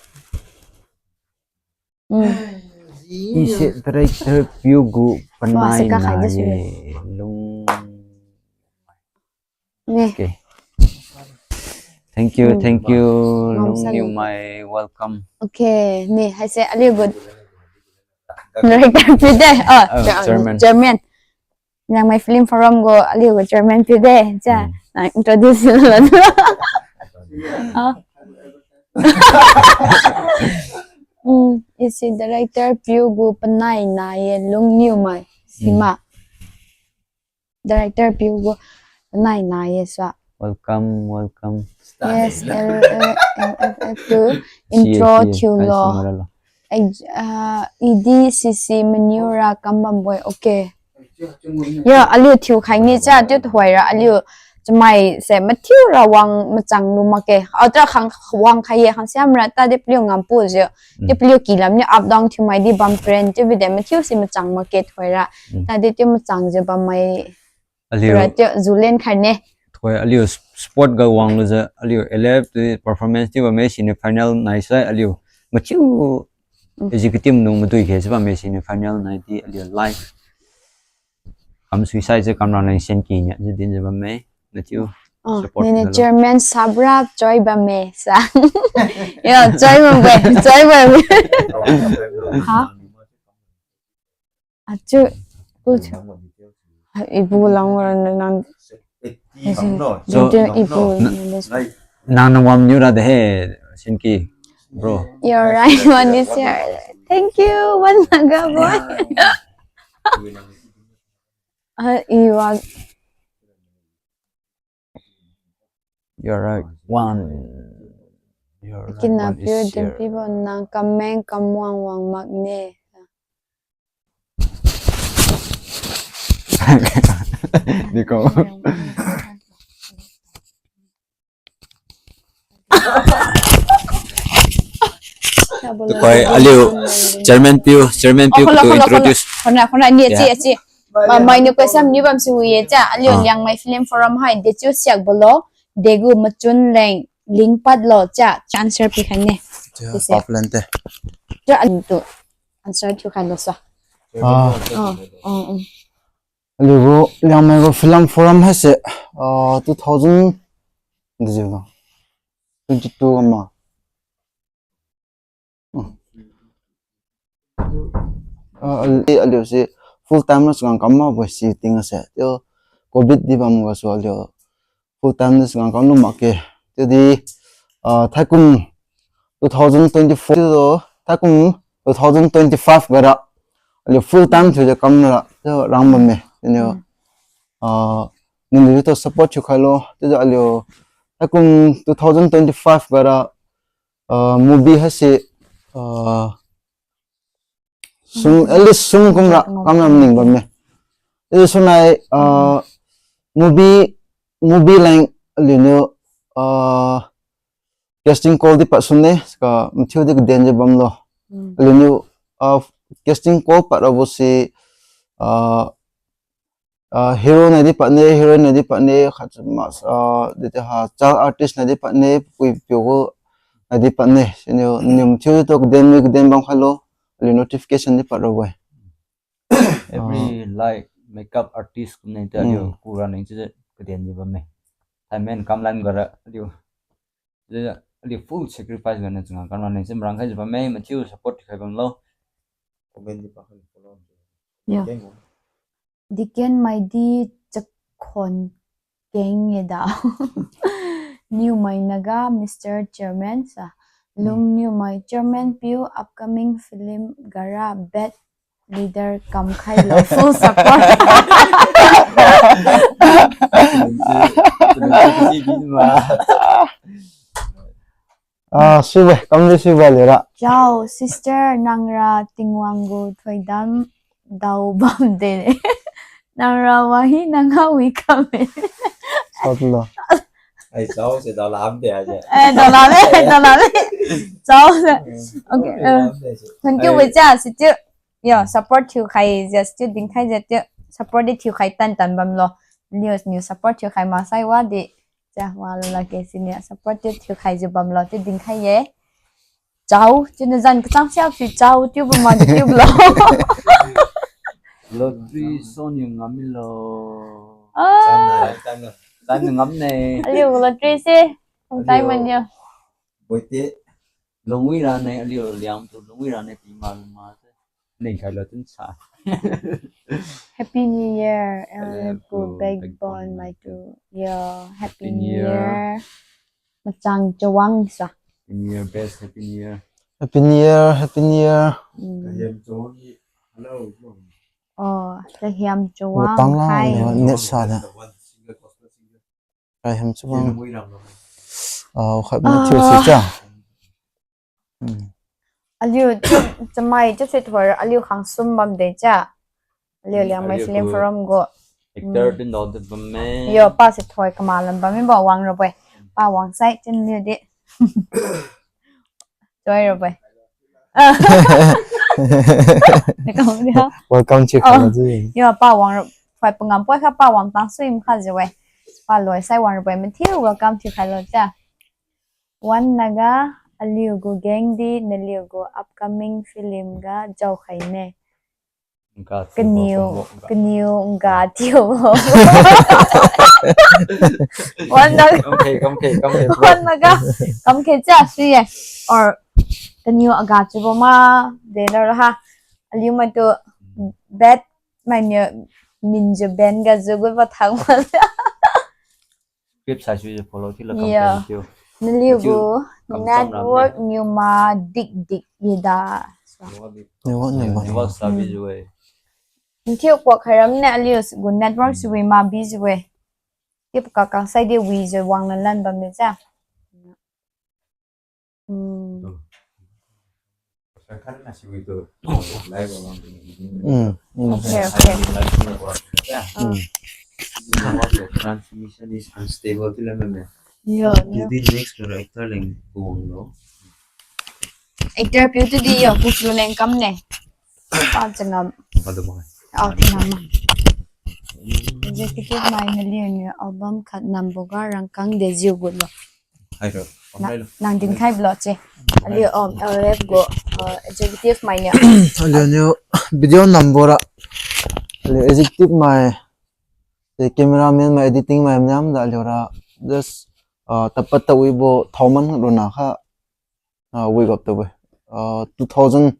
Mm. Ise director piu gu panai na ye lung. Ne. Okay. Thank you, thank you, Lungniumai, welcome. Okay, ne, haise aliu gu director piu de. Oh, chairman. Chairman. Liangmai Film Forum gu aliu gu chairman piu de. Cha, na introduce lo. Ah. Mm, ise director piu gu panai na ye Lungniumai. Sima. Director piu gu panai na ye sa. Welcome, welcome. Yes, L F F to intro thiu lo. Ai, ah, E D C C maniu ra kam bambo-e, okay. Ya, aliu thiu khai ni cha, chiu tuhoira aliu chamai se mathiu ra wang machang lu makge. Atra khang wang khai ye khang siam ra ta di paliu ngampu jiu. Di paliu kilam ni up down thiu mai di bam friend chiu bide mathiu si machang makge tuhoira. Ta di chiu machang jiu bammai. Aliu ra chiu julen khai ne. Tuhoi aliu sport ga wang lu jiu aliu L F performance chiu bamme semi final nai sai aliu mathiu executive nung madui khe jiu bamme semi final nai di aliu live. Kam suisai jiu kam rang leng Senki nia jiu din jiu bamme. Mathiu support ni chairman sabra choi bamme sa. Yo, choi bamme, choi bamme. Ha? Achu, achu. Ibu lang wara nang. So, ibu. Nang nang wam niu ra de he, Senki, bro. You're right, one this year. Thank you, one Naga boy. Ah, iwa. You're right. One. You're right. Kina one is piu din here. Pibo nang kameng kamwang wang makne. Diko. Koi aliu chairman piu, chairman piu to introduce. Khona, khona, ni achi, achi. Ma, mai ni question ni bam si wi ye cha, aliu Liangmai Film Forum hai, dechiu siak bolo, degu machun leng, lingpad lo cha, cha answer pi khai ne. Cha, popular te. Cha, aliu tu answer thiu khai lo sa. Ah. Oh, oh, oh. Aliu gu, Liangmai gu Film Forum haise, ah, two thousand, dejiu lo. Twenty-two ama. Ah, ali, aliu si full time na chang kam ma bo si ting ase. Tio covid di bam gasu aliu full time na chang kam lu makge. Tio di, ah, thaikum two thousand twenty-four tio thaikum two thousand twenty-five gara aliu full time thiujiu kam ra tio rang bamme. Tio, ah, naliu to support thiu khai lo. Tio aliu thaikum two thousand twenty-five gara ah, movie haise, ah, sum, at least sum kumra, kamra maning bamme. Isi sunai, ah, movie, movie leng aliuniu, ah, casting call di pad sune, saka mathiu di kaden jiu bamlo. Mm. Aliuniu, ah, casting call pad rabo si, ah, ah, hero nai di padne, heroine nai di padne, khat mas, ah, dete ha, child artist nai di padne, pui piu gu nai di padne. Siniu, niu mathiu to kaden mi kaden bam khailo, aliu notification di pad rabo-e. Every, ah, like, makeup artist kumne ta aliu, mm, kura neng chiujiu kaden jiu bamme. Thaimen kamlam gara aliu. Chiujiu aliu full sacrifice gana changa kamra neng chiu marang khaijiu bamme, mathiu support khai bamlo. Comment di pa khan follow. Yeah. Keng o. Diken mai di chakhon keng ye da. Niumai Naga, Mister Chairman sa. Hmm. Lungniumai Chairman piu upcoming film gara bad leader kam khailo full support. Ah, sube, kamdi sube lira. Chao, sister, nangra Tingwang gu thoidam dao bamde. Nangra wahi nanga wi kame. Sao tulo. Ai, chao se dao lamde aje. Eh, dao lame, dao lame. Chao se. Okay, eh. Thank you, ai. Wecha, situ. Yo, support thiukhai, just tu dinkhai, just tu support di thiukhai tan tan bamlo. Aliuniu support thiukhai maksai wadi. Cha, wala lage siniu support thiu thiukhaijiu bamlo chiu dinkhai ye. Chao, chiu nazan kachang siak si chao, chiu bam ma di chiu bamlo. Lottery soniu ngam milo. Ah. Tan ngam ne. Aliu lottery se. Kung tai mania. Boite. Lungwi rane, aliu Liangmai tu lungwi rane pi ma ma se. Ningkhai lo tun sa. Happy New Year, L F gu backbone maitu. Yo, Happy New Year. Machang chawang sa. Happy New Year, best Happy New Year. Happy New Year, Happy New Year. Mm. Kahiam chawang ni, hello. Oh, kahiam chawang. Tang la, hai. Net sa da. Kahiam chawang. Ah, khat na thiu si cha. Hmm. Aliu, chamai, chiu si thoi, aliu khangsum bam de cha. Aliu Liangmai Film Forum gu. Actor din do de bam me. Yo, pa si thoi kamalam bam me ba wang rabo-e. Pa wang sai chin liu di. Joy rabo-e. Welcome thiu khailo ji. Yo, pa wang ra, phai pangam poi kha pa wang tang sui makha jiu-e. Pa loi sai wang rabo-e, mathiu welcome thiu khailo cha. Wan naga, aliu gu gang di naliu gu upcoming film ga jaokhai ne. Kaniu, kaniu nga thiu. Wan naga. Kamkhe, kamkhe, kamkhe, bro. Wan naga. Kamkhe cha si ye. Or kaniu aga chiubo ma de lo ra ha. Aliu maitu bad mainiu minjiu ban ga jiu gu ba thang ma. Script sai sui follow thiu la campaign thiu. Naliu gu network niu ma dik dik yida. Network niu ma. Network sabi jiu-e. Nthiu kwak khairam ne aliu gu network sui ma bi jiu-e. Tip kakang sai di wijiu wang lan lan bam ne cha. Hmm. Hmm, hmm. Okay, okay. Hmm. Transmission is unstable. Yo, yo. Maybe next to actor leng kung lo. Actor piu tu di yo, kusu leng kam ne. Pa changam. Adu mai. Oh, tingam ma. Executive mai naliu niu album khat nambo ga rangkang dejiu gu lo. Hai ro. Na, nang dinkhai blo che. Aliu, um, L F gu, uh, executive mai niu. Aliu niu video nambo ra. Aliu executive mai, the cameraman mai, editing mai nam da aliu ra. Just, uh, tapat tawibo thoman runa kha. Ah, wake up tabo. Ah, two thousand.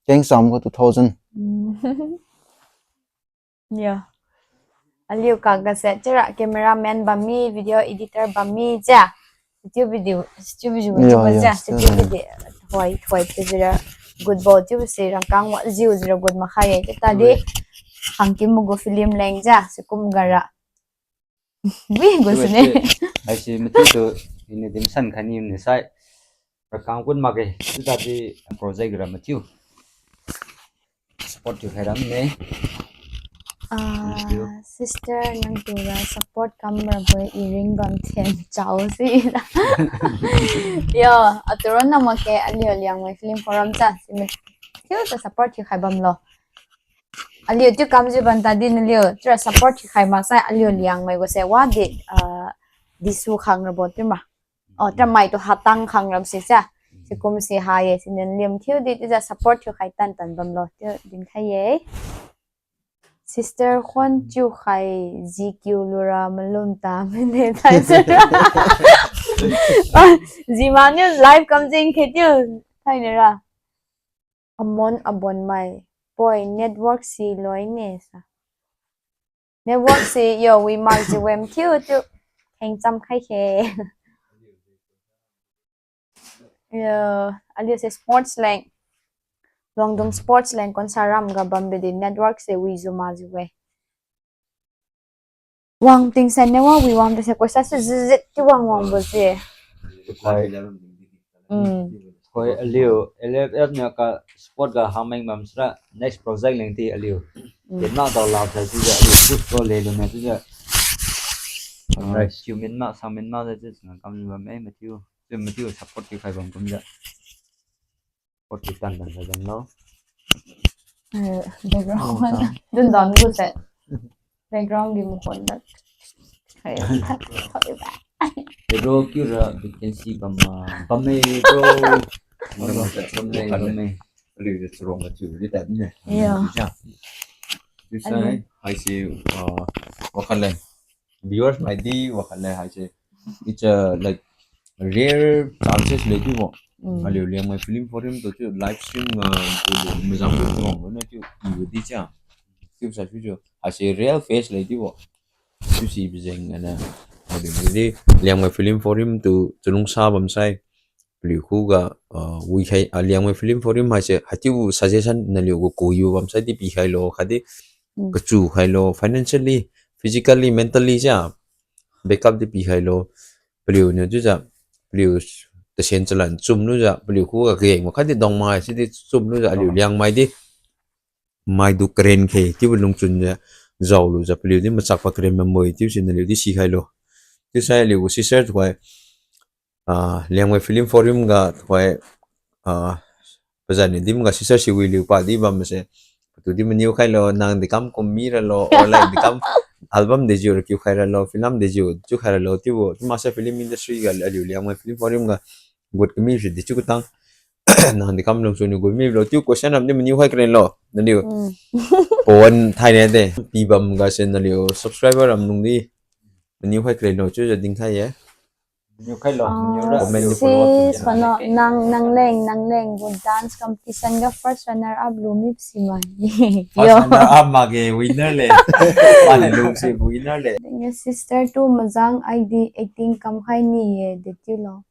Keng sam ko two thousand. Mm. Yo. Aliu kak ga se chira cameraman bam mi, video editor bam mi ja. Situ video, situ video, yo, situ video. Hoi, hoi, situ video. Good ball, situ si rangkang wa, jiu, jiu, good makhai ye. Kita di, hangkim mugu film leng ja, sikum gara. Wi, gu sune. Haisi mati tu, ini dimsan khani ni sai. Rakang kun mak e, sita di project ra matiu. Support thiu khairam ne. Ah, sister, nang tura support kam ra boi iring bam then chao si. Yo, aturon na mak e, aliu Liangmai Film Forum cha, si matiu ta support thiu khai bam lo. Aliu tiu kamjiu bam tadi naliu, tura support thiu khai maksai aliu Liangmai gu se wa di, ah, disu khang rabo tiu ma. Oh, tura mai tu hatang khang ram si cha. Sikum si ha ye, si naliu thiu di, tiu ja support thiu khai tan tan bam lo, tiu dinkhai ye. Sister Khon chiu khai G Q lura malum ta mine thai sira. Oh, jima niu live kamjing khe tiu thai nira. Amon abon mai, poi network si loi ne sa. Network si yo wi mak ji wem thiu thiu. Heng cham khai khe. Yo, aliu se sports leng. Luangdung sports leng kon saram ga bambi di network si wi ju ma ji we. Wang tingsen ne wa wi wang tingsen koisa se zizit ki wang wang bo se. Hoi. Mm. Hoi aliu, L F F niu ka sport ga hameng bam sira next project leng ti aliu. Mm. Kena dao lau sai ti aliu shoot ko le lu na ti. Alright. Chiu min ma, sang min ma ti nga kam bam e matiu. Chiu matiu support ki khai bam kum ja. Support ki tan tan khai bam lo. Eh, background. Dun dan gu se. Background di mo kon da. Hey, bro, kiu ra vacancy kam ma, kam me, bro. Kam me, kam me. Aliu de charong ga thiu di tad ne. Yo. Chiusai, haise, uh, wakhat le. Viewers mai di wakhat le haise. It's a, like, rare chances le di bo. Mm. Aliu Liangmai Film Forum tu chiu live stream, uh, tu mazang tu charong lo na chiu, i di cha. Chiusai chiu chiu. Haise real face le di bo. Chiusi bijeng ana. Adi, Liangmai Film Forum tu chalungsa bamsai. Paliu khuga, ah, wikhai, ah, Liangmai Film Forum haise, haichiu suggestion naliu gu kuyu bamsai di pikhailo, khatdi, mm, kachu khailo, financially, physically, mentally cha, backup di pikhailo, paliu niu chiujiu, paliu tasen chalan chumlujiu, paliu khuga kageng ma khatdi dongmai sidi chumlujiu, aliu Liangmai di, maidu karen khe, chiubo lungchun jiu, jaolujiu, paliu di machak pa karen mamoi, chiusi naliu di sikhailo. Chiusai aliu gu sister tuhoi, ah, Liangmai Film Forum ga tuhoi, ah, pazan ni dim ga sister Siwiliu pa di bamse, patu di maniu khailo, nang dekam kum mi ralo, or like dekam album dejiu ra kiu khai ralo, film dejiu chiu khai ralo, chiubo, chiu masa film industry ga aliu Liangmai Film Forum ga, gut kami si di chiu katang. Nang dekam lungchun niu gut milo chiu question ram di maniu khai karen lo. Naliu. Mm. Pawan thaine de. Pibam ga se naliu subscriber ram lung di. Maniu khai karen lo chiujiu dinkhai ye. Maniu khailo, ah, maniu ra. Comment di follow up sis, pano, nang, nang leng, nang leng gu dance competition ga first runner up lu mi si mai. First runner up makge winner le. Mane lu si winner le. Your sister tu mazang I D acting kam khai ni ye de chiu lo.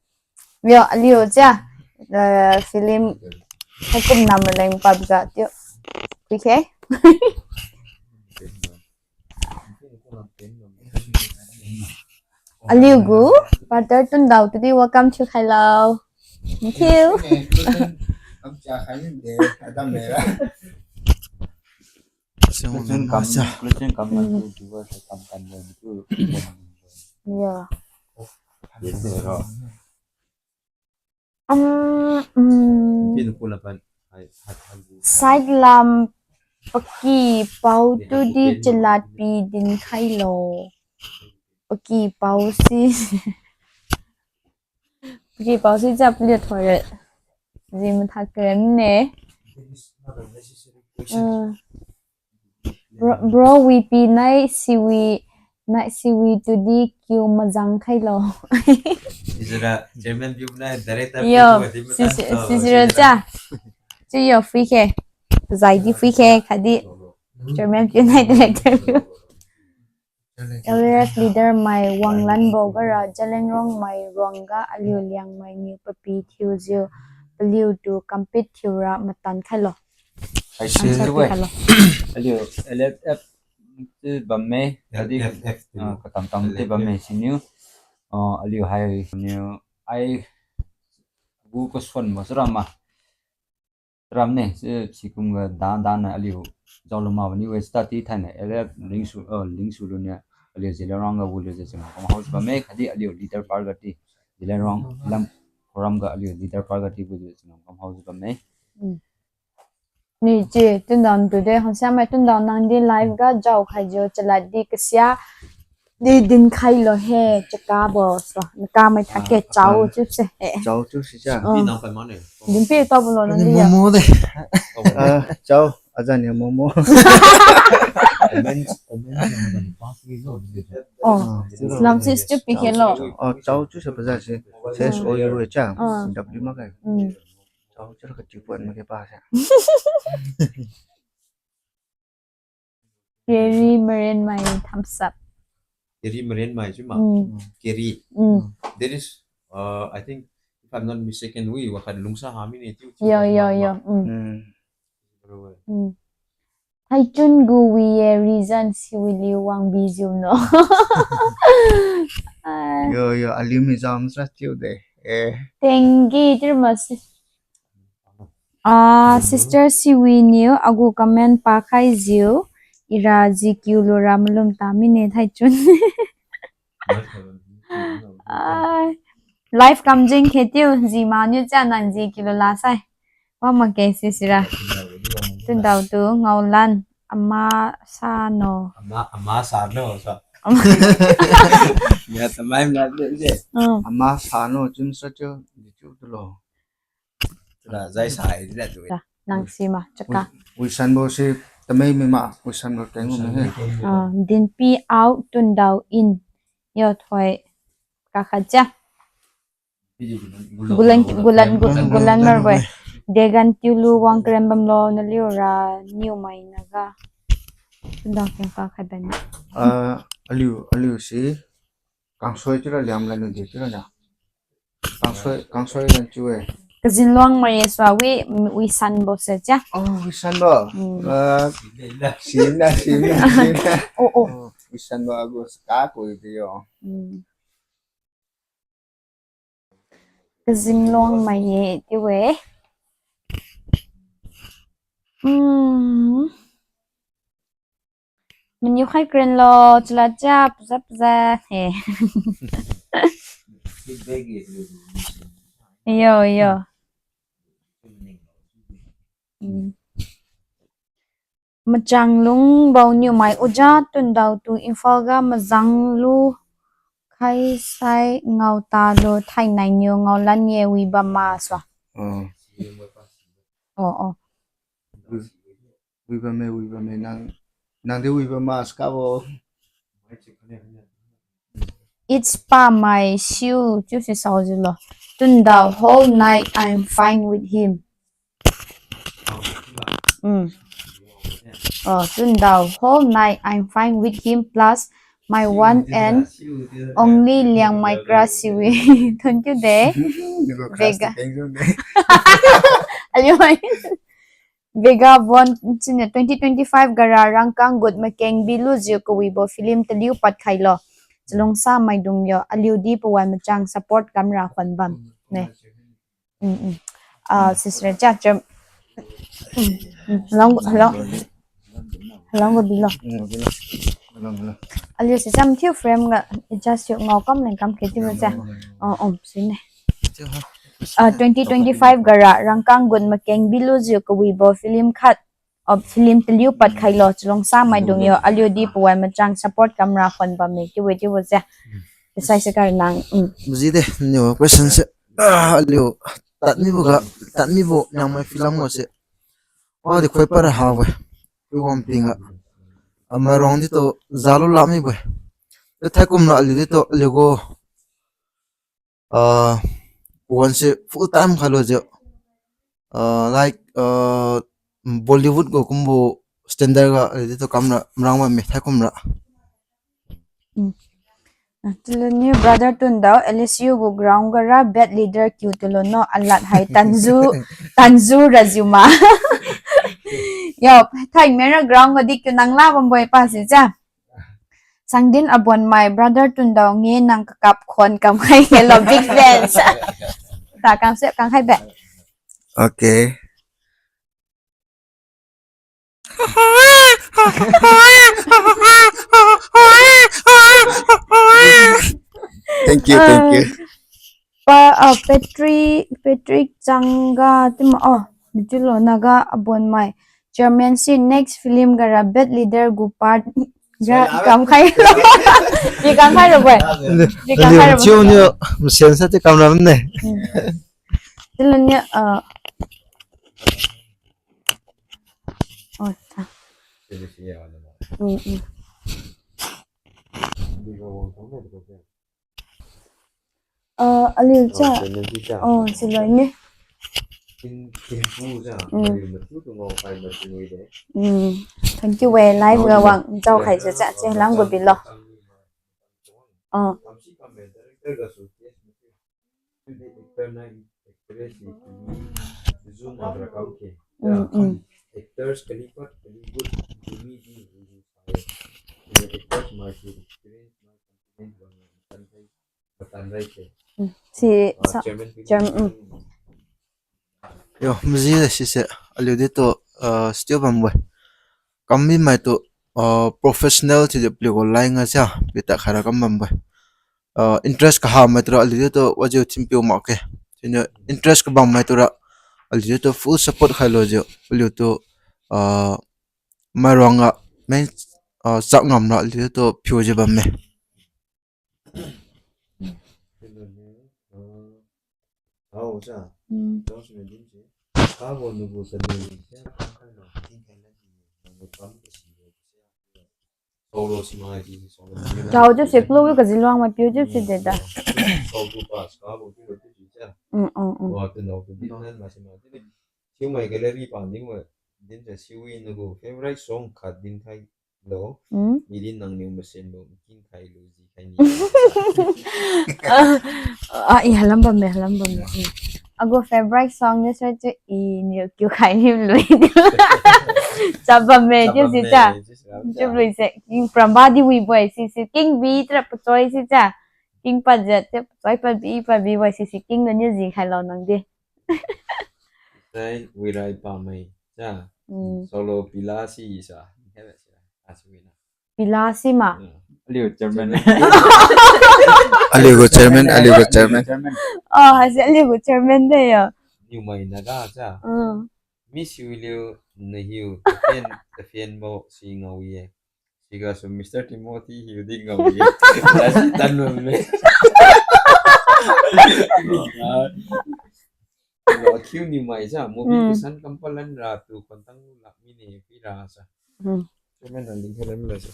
Yo, aliu chia, eh, film haikum nam leng pabga tiu. Okay. Aliu gu, brother Tundao tudi welcome thiu khailo. Thank you. Question kam, question kam. Mm. Viewers kam kam. Yeah. Yes, sir. Um, um. Pin kula pan. Hai, hai, hai. Side lam paki pao tudi chalat pi din khailo. Paki pao si. Paki pao si chap liat thoi. Ji mathak keren ne. Uh. Bro, bro, V P nai siwi, nai siwi tudi kiu mazang khailo. Ijira chairman view nai director view. Yo, view di si, si, matan si, to, sira sira cha. Chiu yo free khe. Zai di free khe, khatdi. Chairman view nai director view. L R F leader mai wanglan bo gara Zeliangrong mai ruangga aliu Liangmai niu papi thiujiu paliutu compete thiura matan khailo. Ai, si, answer chiubo-e. Khailo. Aliu L F F ti bamme, adi, L F F, ah, katam tam ti bamme siniu. Ah, aliu hai niu, ai, gu question ma sara ma. Ram ne, si, sikum ga dan dan na aliu, jaoluma bani we start ti thaine, L F F lingsu, ah, lingsu luniu, aliu Zeliangrong ga wuliu je changam kam hao bamme, khatdi aliu leader par ga ti, Zeliangrong lam, forum ga aliu leader par ga ti wuliu changam kam hao bamme. Mm. Ni chi, Tundao tu de, hansiamai Tundao nang di live ga jao khaijiu, chalat di kasia, di din khailo he, chaka bo, so, naka mai thak ke, ah, chao, apa, chiu se, eh. Chao chiu si cha. Oh. Din pi tao bo lo nang di ya. Momo de. Ah, chao, ajan ya momo. Comment, comment. Oh, ah, lam si chiu pi khe lo. Oh, chao chiu se pa ja si. Chao. S O U cha. Ah. W ma kai. Mm. Chao, chao, ka chiu puan ma ke pa sa. Keri Maren mai thumbs up. Keri Maren mai chiu ma. Mm. Keri. Mm. There is, uh, I think, if I'm not mistaken, we wakhat lungsa ha mine chiu, chiu yo, ma, yo, ma, yo. Mm. Mm. Mm. Thaichun gu wi ye reason siwi liu wang bi jiu no. Ah. Yo, yo, aliu mi jam sa chiu de. Eh. Thank you, chiu ma si. Ah, sister siwi niu agu comment pa khaijiu. Ira ji kiu lura malum ta mine Thaichun. Ah, live kam jing khe tiu, ji ma niu cha nang ji kiu lula sai. Wa ma ke si sira. Tundao tu ngaolan ama sa no. Ama, ama sa no, sa. Ya, tamai mla de, de. Hmm. Ama sa no, chun sa chu, di chu tu lo. Tuna zai sa ai di la tu. Nang si ma, chaka. Wi, wi sanbo si tamai mi ma, wi sanbo keng mi he. Ah, Dinpi Ao Tundao in. Yo thoi. Kakhaja. Gulan, gulan, gu-, gulan marboi. Degan tiulu wang krem bamlo naliu ra niu mai naga. Tundao keng kakhai bam. Ah, aliu, aliu si. Kangsoi chiura Liangmai lad niu di chiura na. Kangsoi, Kangsoi lan chiu-e. Kazin Luang mai sua wi, wi sanbo se chia. Oh, wi sanbo. Hmm. Ah, sina, sina, sina. Oh, oh. Oh, wi sanbo agu saka ko di yo. Hmm. Kazin Luang mai ye chiu-e. Hmm. Meniu khai kren lo, chila chia, pza pza. He. Yo, yo. Hmm. Machang lung bao niu mai uja Tundao tu Imphal ga mazang lu khai sai ngao ta lu thainai niu ngao lan ye wi bam ma sua. Oh. Oh, oh. Wi bam me, wi bam me, nang, nang di wi bam ma saka bo. It's pa mai siu, chiu si sao ji lo. Tundao, whole night I'm fine with him. Mm. Oh, Tundao, whole night I'm fine with him, plus my one and only Liangmai crush siwi. Thank you de. Vega. Aliu mai. Vega Von chine twenty twenty-five gara rangkang gut makeng bilujiu kawibo film taliu pad khailo. Chalungsa maidung yo, aliu di pawan machang support kamra khon bam. Ne. Mm, mm. Ah, sister, cha, cha. Mm, mm. Hello, hello. Hello, go bilo. Hello, hello. Aliu si cham thiu frame ga adjust thiu ngao kam leng kam ke thiu cha. Oh, om, sine. Ah, twenty twenty-five gara rangkang gut makeng bilujiu kawibo film khat, ah, film taliu pad khailo chalungsa maidung yo aliu di pawan machang support kamra khon bamme chiu-e chiu-e se. Sai se kar nang. Mm. Buji de, niu question se. Ah, aliu tad mibo ga, tad mibo Liangmai film ga se. Wa di khoi para ha we. Wi wang ping a. Amai rong di to zalu la mi we. Te thai kum la aliu di to aliu go. Ah, wan se full time khalo je. Ah, like, ah, Bollywood go kumbo standard ga aliu di to kamra mrang wa me thai kum ra. Mm. Ah, tulo niu brother Tundao, L S U gu ground gara bad leader kiu tulo no alat hai tanzu, tanzu rajiu ma. Yo, thai mera ground ga di kiu nang la bambo-e pa si cha. Sangdin Abonmai, brother Tundao nge nang kakap khon kamkhai khelo big fans. Ta kamsep kamkhai be. Okay. Thank you, thank you. Ah, pa, ah, Patrick, Patrick Changga, tima, oh, ditulo Naga Abonmai. Chairman si next film gara bad leader gu part ga kamkhai lo. Di kamkhai lo boi. Di kamkhai lo. Chiu niu, mesen sa ti kamra ne. Hmm. Tulo niu, ah, oh, ta. Hmm, hmm. Ah, aliu cha. Oh, siloi ne. Hmm. Thank you we, live ga wang jao khai cha cha che lang gu bilo. Ah. Hmm, hmm. Hmm, si, sa, chairman, hmm. Yo, maji de sise, aliu di to, ah, still bambo-e. Kam mi mai to, ah, professional thiujiu paliu gu line ga sia, pita khaira kam bambo-e. Ah, interest kaha mai tura aliu di to wajiu thinpiu makge. Siniu interest kabam mai tura aliu di to full support khailo jiu, aliu to, ah, Mairuang ga main ah, chap ngamra aliu tu phiujiu bamme. Tao chiu se clue wi kajiluang mai piu chiu si deda. Mm, mm, mm. Chiumai gallery pa dinbo, dinse siwi nagu favorite song khat dinkhai lo. Mm. Idi nangniu masenbo makin khailu jikhai ni. Ah, ah, i halam bamme, halam bamme. Mm. Agu favorite song ni sai chiu iniu kiu khai ni lui. Chap bamme, chiu si cha. Chiu lui se. King pramba di wibo-e, si si. King bi tra pachoi si cha. King pajiat, chiu pachoi pabi, pabi bo-e, si si. King lo niu jikhai lo nang di. Sai, wirai pamai. Cha. Mm. Solo pila si sa. Pila si ma. Aliu chairman. Aliu gu chairman, aliu gu chairman. Oh, haise aliu gu chairman de yo. Niumai naga cha. Mm. Miss Hiuliu nahiu tapian, tapianbo si ngao-e. Sigasu Mister Timothy hiu di ngao-e. Lasi tanmamme. Lo kiu niumai sa, movie kasan kampalan ra tu kontang lak mine pira sa. Chairman nang dinkhai lam la sa.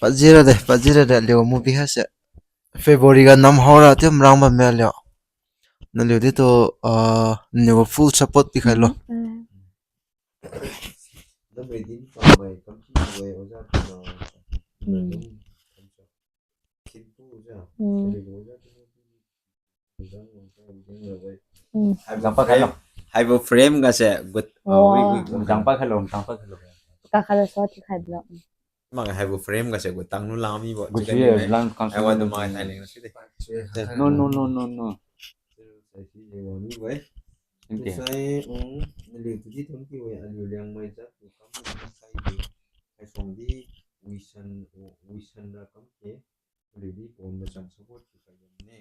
Pajira de, pajira de, aliu movie haise. February ga nam haora chiu marang bamme aliu. Naliu di tu, ah, naliu full support pikhailo. Jangpa khailo. Haibo frame gase good. Jangpa khailo, jangpa khailo. Kakhalo so thikhai blo. Mak haibo frame gase good tanglu lami bo. Good si lang kang. Aiwa du mai thai ling si de. No, no, no, no, no. Sai, um, naliu tudi thon kiu-e, aliu Liangmai jat tu kam sai di. Hai song di wisan, wisan ra kam ke. Aliu di pon machang support thikhai ne.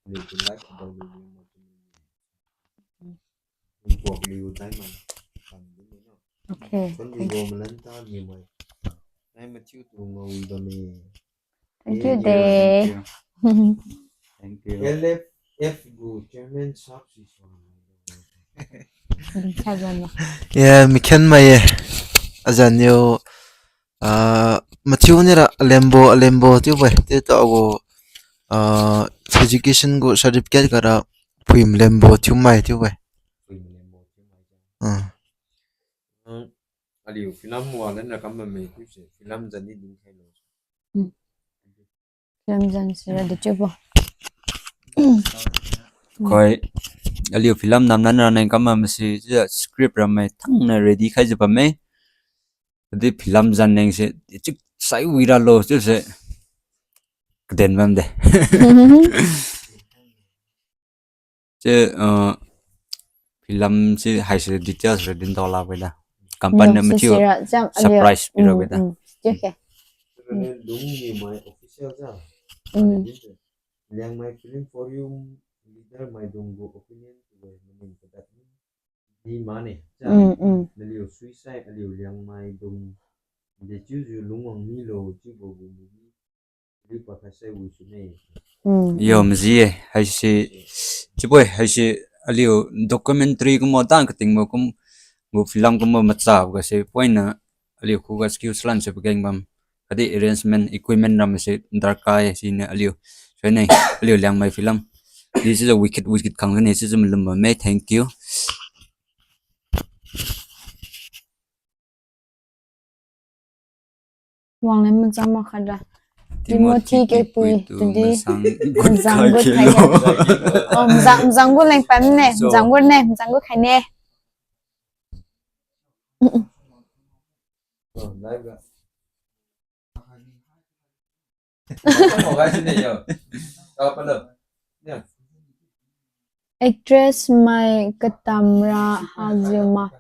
Aliu tu like about aliu Liangmai tu. Impok liu diamond. Kam di no. Okay. Kon di go malan ta Liangmai. Nai mathiu tu ngao-e bamme. Thank you de. Thank you. L F F gu chairman sap si so. Ye, mikhen mai ye. Azan yo, ah, mathiu nira alembo, alembo thiu bai. Thiu tu agu, ah, education gu certificate kara phui malembo thiu mai thiu bai. Ah. Aliu film wa lan ra kam bamme chiu se, film jan di dinkhai lo. Film jan sira di chiubo. Khoi, aliu film nam lan ra neng kam bamme si, chiujiu script ramai thangna ready khaijiu bamme. Di film jan neng se, chik sai wi ralo chiu se. Kaden bamde. Chiu, uh, film si haise details ra din tao la weda. Company na mathiu surprise pira weda. Chiu khe. Liangmai Film Forum leader maidung gu opinion tu maning kadat ni. Di mane. Naliu suisai aliu Liangmai dung. Dechiujiu lungwang milo chiubo gu movie. Yo, maji-e, haise, chiuboi, haise, aliu documentary kumbo tang katingbo kum, gu film kumbo machabo gase, poina, aliu khuga skills lan se pageng bam, khatdi arrangement, equipment ram se darkar-e, siniu aliu, soine, aliu Liangmai film. This is a wicked, wicked khang ne, this is a malum bamme, thank you. Wanglen machang ma khat ra. Timothy Kepui, tudi mazang gut khai lo. Oh, mazang, mazang gut leng pan ne, mazang gut ne, mazang gut khai ne. Actress mai katamra hajiu ma.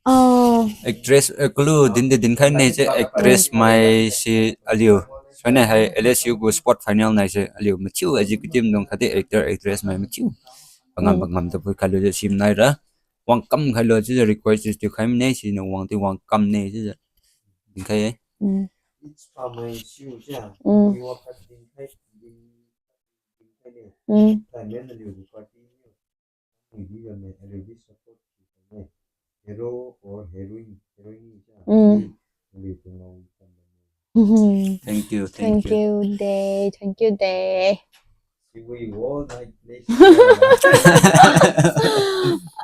Oh. Actress, eh, clue din de dinkhai ne se actress mai se aliu. Soine hai L S U gu sport final nai se aliu mathiu executive dung khatdi actor, actress mai mathiu. Pangam pangam tu pui khailo je sim nai ra. Wangkam khailo chiujiu request thiu khai mine siniu wang ti wangkam ne chiujiu. Dinkhai ye. Mm. Each pamai siu sia. Mm. Wi wa khat dinkhai, din, dinkhai ne. Mm. Thai men na liu gu party ni. Wi di ya me, a liu di support ki ne. Hero or heroine, heroine sia. Mm. Wi, wi tu ngau tam ne. Mhm. Thank you, thank you. Thank you, de. Thank you, de.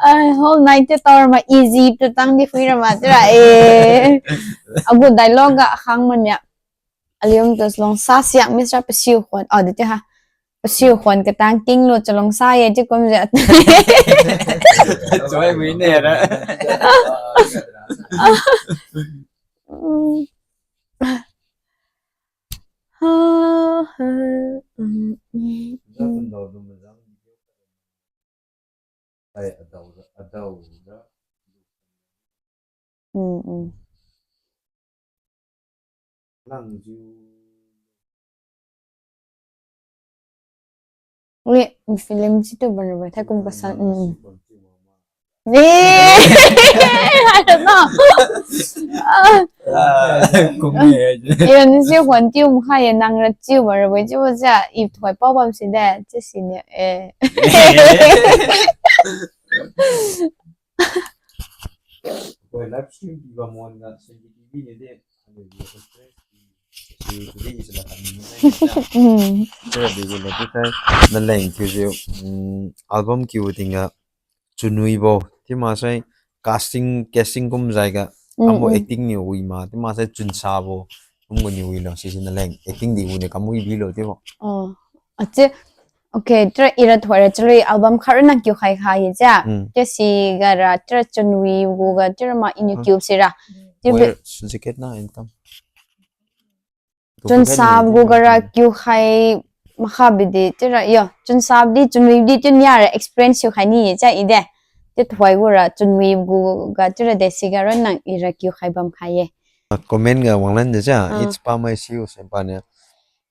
Ai, whole night te tower ma easy te tang di phui ra ma tira, eh. Agu dialogue ga khang man ya. Alium tu lungsa siak mi sra pasiu khon. Oh, di te ha. Pasiu khon katang ting lo chalungsa ye ti kum ja. Choi bui ne ra. Mm. Ha, ha, mm, mm, mm. Mm, mm. Wi, film situ ban rabo, thaikum kasan, mm. Eh, I don't know. Ah. Ah, kum ye. Yo, ni si huan tiu mkha ye nang ra chiu ba ra bo chiu ba sia, i thoi pao bam si de, chi si ni, eh. Hoi, live stream di ba mon ga, si di di ni de, ane di, si di, si di, si la kan ni de. Hmm. Sira di gu lo tu sai, naleng kiu jiu, mm, album kiu ting ga, chunwi bo, ti ma sai casting, casting kum jai ga, mm, kam bo, mm, acting ni wi ma, ti ma sai chunsa bo, kum gu ni wi lo, sisi naleng, acting di wi ni kam wi bi lo, ti bo. Oh. Achi, okay, tira ira thoi ra chalui album khat ra nang kiu khai khai ye ja. Mm. Ti si ga ra, tira chunwi gu ga, tira ma iniu, mm, kiu si ra. Ti where, bi- certificate na income. Chunsap gu ga ra kiu khai makha bidi, tira, yo, chunsap di, chunwi di, tun ya ra experience siu khai ni ye cha i de. Ti thoi gu ra, chunwi gu ga, tira de si ga ra nang i ra kiu khai bam khai ye. Ah, comment ga wanglan de cha, ah, it's pa mai siu se pa ne.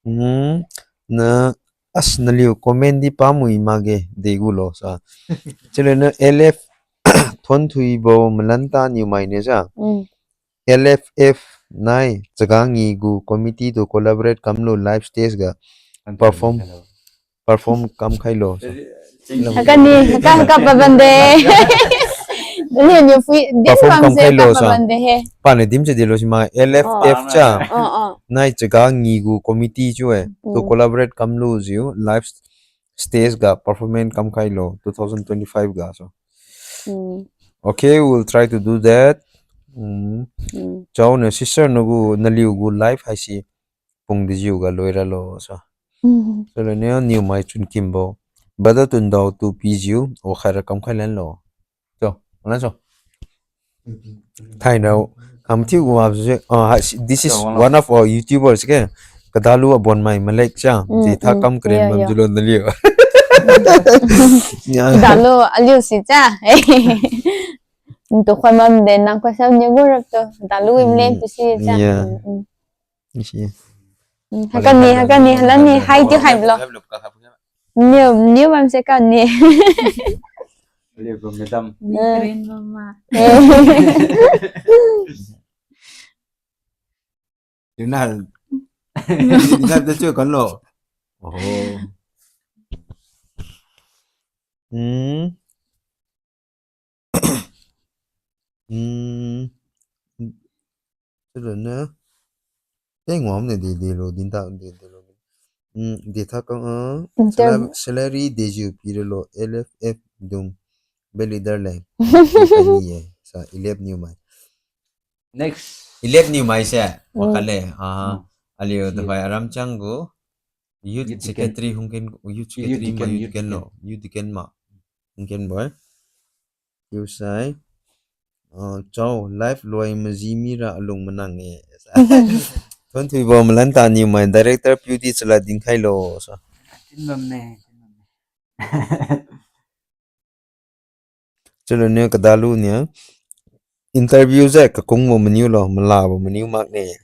Hmm, na, as naliu comment di pa mui ma ge, de gu lo sa. Chile na L F Thon Thui bo malan ta niu mai ne cha. Hmm. L F F nai, Chaga Ngi gu committee tu collaborate kamlo live stage ga perform, perform kam khailo. Hakani, haka, haka pabande. Ni, ni phui, dim perform kam khailo sa. Pabande he. Pa ne dim se dilo sima L F F cha. Oh, oh. Nai Chaga Ngi gu committee chiu e. Tu, mm, collaborate kamlo jiu live stage ga performance kam khailo two thousand twenty-five ga so. Mm. Okay, we'll try to do that. Mm. Mm. Chao ne sister nagu naliu gu live haisi pung dijiu ga loi ralo so. Mm. So le ne niu mai chun kimbo. Bada tun dao tu pijiu, o khaira kam khai lanlo. So, wala so. Thai nao, kam thiu wa se, ah, ha, si-, this is one of our YouTubers ke. Kadalu abon mai malek cha. Mm, de tha, mm, kam kren, yeah, bam, yeah, julo naliu. Yeah. Dalu aliu si cha. Ntu khoi mam de nang khoi sam ni gu rap to. Dalu im leng tu si cha. Yeah. Mm, mm. Isi. Mm, hakani, hakani, halani, hai tiu hai lo. Niu, niu bam se kani. Liu bam madam. Ni, eh, green bam ma. Eh. Yunal. Yunal tu chu kan lo. Oh. Hmm. Hmm. Sila na. Tengwam ne de de lo, dinta de de lo. Hmm, de tha kang, ah, inter- sala-, salary dejiu pi ralo, L F F dung. Beli darling. Kani ye. Sa, Elep niu mai. Next. Elep niu mai se. Mm. Wakale. Ah. Mm. Aliu, yes, tuhoi aram chang gu. Youth, youth deacon. Secretary hung ken, youth, youth secretary deacon, ma, youth, youth deacon, deacon. Youth deacon ma. Hung ken bo. Tiu sai. Ah, chao, live loi maji mira alung manang e. Thon Thui bo malan ta niu mai director piu di chala dinkhailo. So. Tin bam ne, tin bam ne. Chalo niu kadalu niu. Interview je kakung bo maniu lo, mala bo maniu mak ne.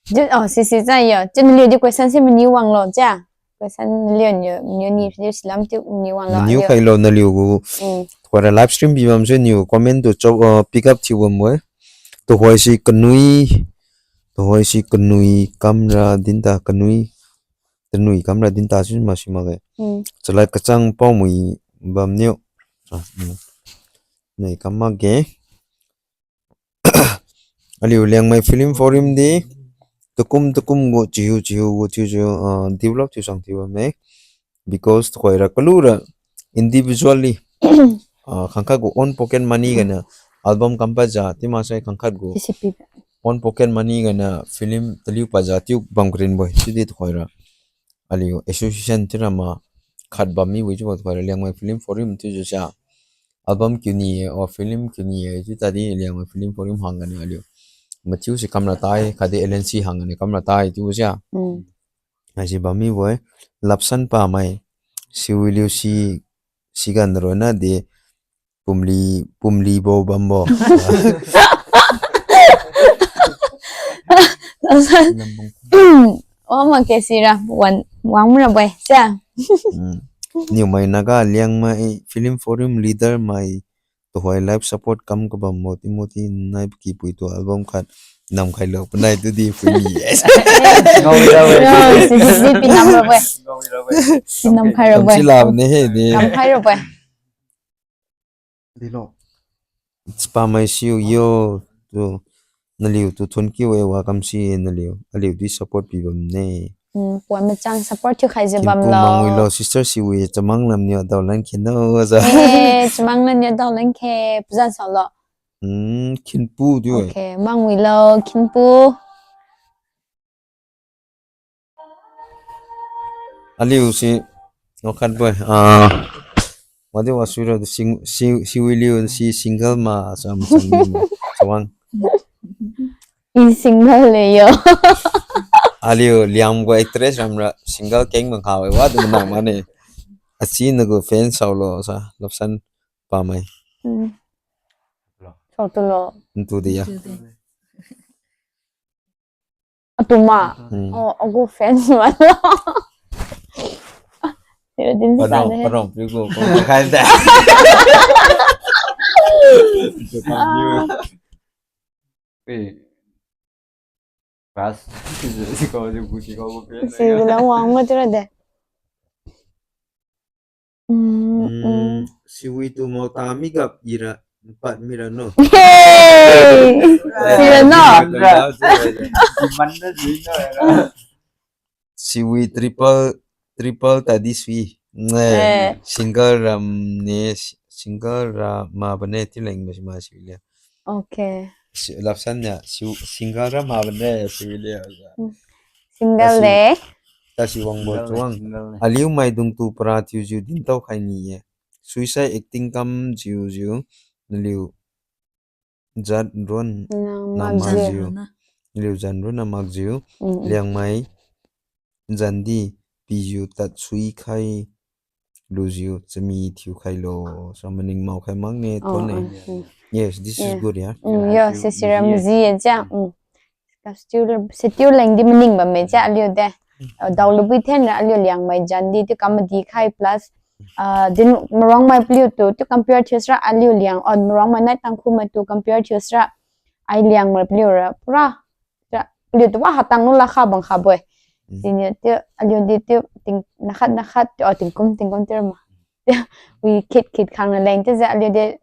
Ju, oh, si si cha yo. Chun liu di question si maniu wang lo cha. Question liu niu, niu ni, niu silam tiu maniu wang lo. Maniu aliu. Khailo naliu gu. Mm. Kora live stream bi bam se niu comment tu cho, uh, pick up thiu bam we. Tuhoi si kanui, tuhoi si kanui kamra dinta, kanui, tanui kamra dinta si masi makge. Mm. Chalad kachang paomui bamniu. Ah, mm. Nui kam makge. Aliu Liangmai Film Forum di, takum takum gu chiu chiu gu chiu chiu, ah, develop thiu sang thiu bamme. Because tuhoira kalura individually, ah, khangkhat gu own pocket money gana album kam paja, timasai khangkhat gu C C P own pocket money gana film taliu paja tiu bam karinbo-e, chiudi tuhoira. Aliu association tiu rama khat bam mibo-e chiubo tuhoira Liangmai Film Forum thiujiu sia. Album kiuni-e, o film kiuni-e, chiu tadi Liangmai Film Forum hang gani aliu. Mathiu si kamra tai, khatdi L N C hang gani kamra tai, chiubo sia. Mm. Haisi bam mibo-e, lapsan pamai, siwi liu si, sigan ronna de, pumli, pumlibo bambo. Lapsan. Wang makge sira, wan, wang mura bo-e, sia. Mm. Niumai Naga Liangmai Film Forum leader mai tuhoi live support kam kabambo Timothy nai pakipui tu album khat namkhailo panai tudi pui ni. Yes. Ngao ira we. Yo, si di pinam ra bo-e. Ngao ira we. Pinam khai ra bo-e. Kamsi lab ne he di. Kam khai ra bo-e. Dilo. Chipamai siu yo tu naliu tu thun kiu e wa kamsi naliu. Aliu di support pi bamne. Mm, puan machang support thiu khaijiu bamlo. Khinpu mangwilo, sister siwi chamang lamniu daolan kheno aja. Eh, chamang lamniu daolan khe, pazan saolo. Mm, khinpu diu e. Okay, mangwilo, khinpu. Aliu si, wakhat bo-e, ah, wadi wasui ra sing, si, siwi liu si single ma, sam, sam, chawang. I single le yo. Aliu Liangmai gu actress ramra single keng bang kha-e wadu manang mane. Achi nagu fan saolo sa, lapsan pamai. Hmm. Sao tulo. Ntu di ya. Ntu di. Atu ma. Hmm. Oh, agu fan malo. Tira din. Parong, sa ne. Parong, piu gu, kong khai da. Ah. Eh. Class. Si ko, si ko, si ko, si ko. Si ko, wang ma tira de. Mm, mm. Mm, siwi tu mao ta mi gap ira, empat mira no. Hey! Sira no. Demand na, demand na, demand na. Siwi triple, triple tadi sui. Eh. Eh, single ram ne, single ra ma bane ti leng ma si ma siwi le. Okay. Si, lapsan ya, si, single ra ma bane siwi le. Hmm. Single le. Tasi, tasi wangbo tuang. Single le, single le. Aliu maidung tu para thiujiu dintao khai ni ye. Suisai acting kam jiu jiu, naliu jat ron na makjiu. Naliu jat ron na makjiu. Mm, mm. Liangmai jandi pijiu tad sui khai lujiu chami thiu khailo. So maning mao khai makne, oh, thon ne. Oh, mm. Yes, this is good, yeah. Mm, yeah, yo, si sira maji ye ja. Mm. Ka situ, situ leng di maning bamme ja aliu de. Ah, daolubui thenra aliu Liangmai jandi ti kam madi khai plus, ah, din Maruangmai paliu tu, ti compare thiu sira aliu Liang, oh, Maruangmai nai Tangkhul mai tu compare thiu sira. Ai Liangmai paliu ra, pura, ja, paliu tu wa hatang lu la kha bang kha bo-e. Mm. Sini ti, aliu di ti, ting, nakhat, nakhat, ti, oh, tingkum, tingkum ti ra ma. Wi khit, khit khang na leng ti ja aliu di,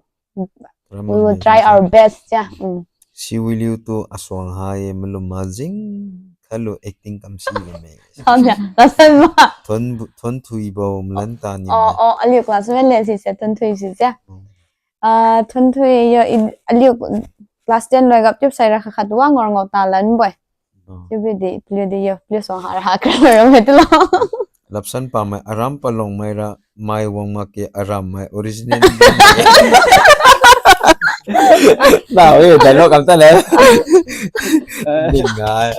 we will try our best, ja. Mm. Siwi liu tu asuang hai malum majing khalu acting kam si le me. Samya, lasan ma. Thon bu-, thon thui bo malan ta ni. Oh, oh, aliu class wen le si se thon thui si se. Hmm. Ah, thon thui yo i, aliu class ten loi gap tip sai ra kha khat wa ngor ngau ta lan bo-e. Oh. Chiu bi di, paliu di yo, paliu suang ha ra ha kra ra mai tu lo. Lapsan pamai, aram palong mai ra, mai wang mak ke aram mai original. Na, eh, dialogue kam ta le. Ding ngai.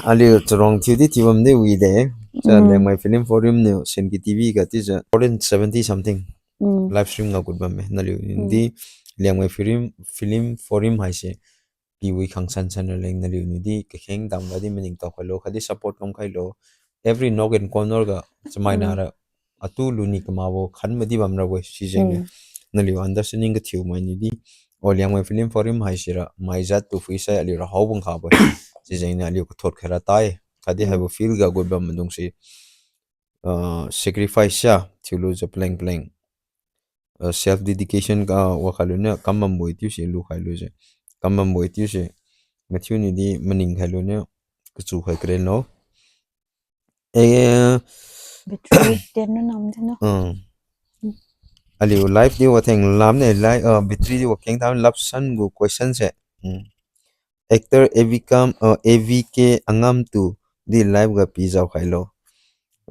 Aliu charong thiu di thiu bam di wi de. Cha, mm, Liangmai Film Forum niu, Senki T V ga ti cha, four hundred seventy something. Mm. Live stream ga gut bamme, naliu, mm, di, Liangmai Film, Film Forum haise. Piwi khang san san ra leng naliu niu di kakheng dam ga di maning tao khailo, khatdi support kam khailo. Every nook and corner ga chamai na, mm, ra atu luni kama bo khan madi bam ra bo si jeng ne. Mm. naliu understanding kathiu mai niudi. O Liangmai Film Forum haisira, mai jat tu phuisai aliura hao bang khabo-e. Sijengniu aliu kathot khaira tai. Khatdi haibo field ga gu bam maidungse, ah, sacrifice sia, thiulujiu paleng paleng. Ah, self dedication ga wakhai luniu, kam bambo-e chiuse lukhai lujiu. Kam bambo-e chiuse. Mathiu niudi maning khai luniu, kachu khai karen lo. Eh, battery ten na nam de no. Hmm. Aliu live di watheng lam ne, live, ah, battery di wakeng tam lapsan gu question se. Hmm. Actor A V kam, ah, A V K Angam tu di live ga pi jao khailo.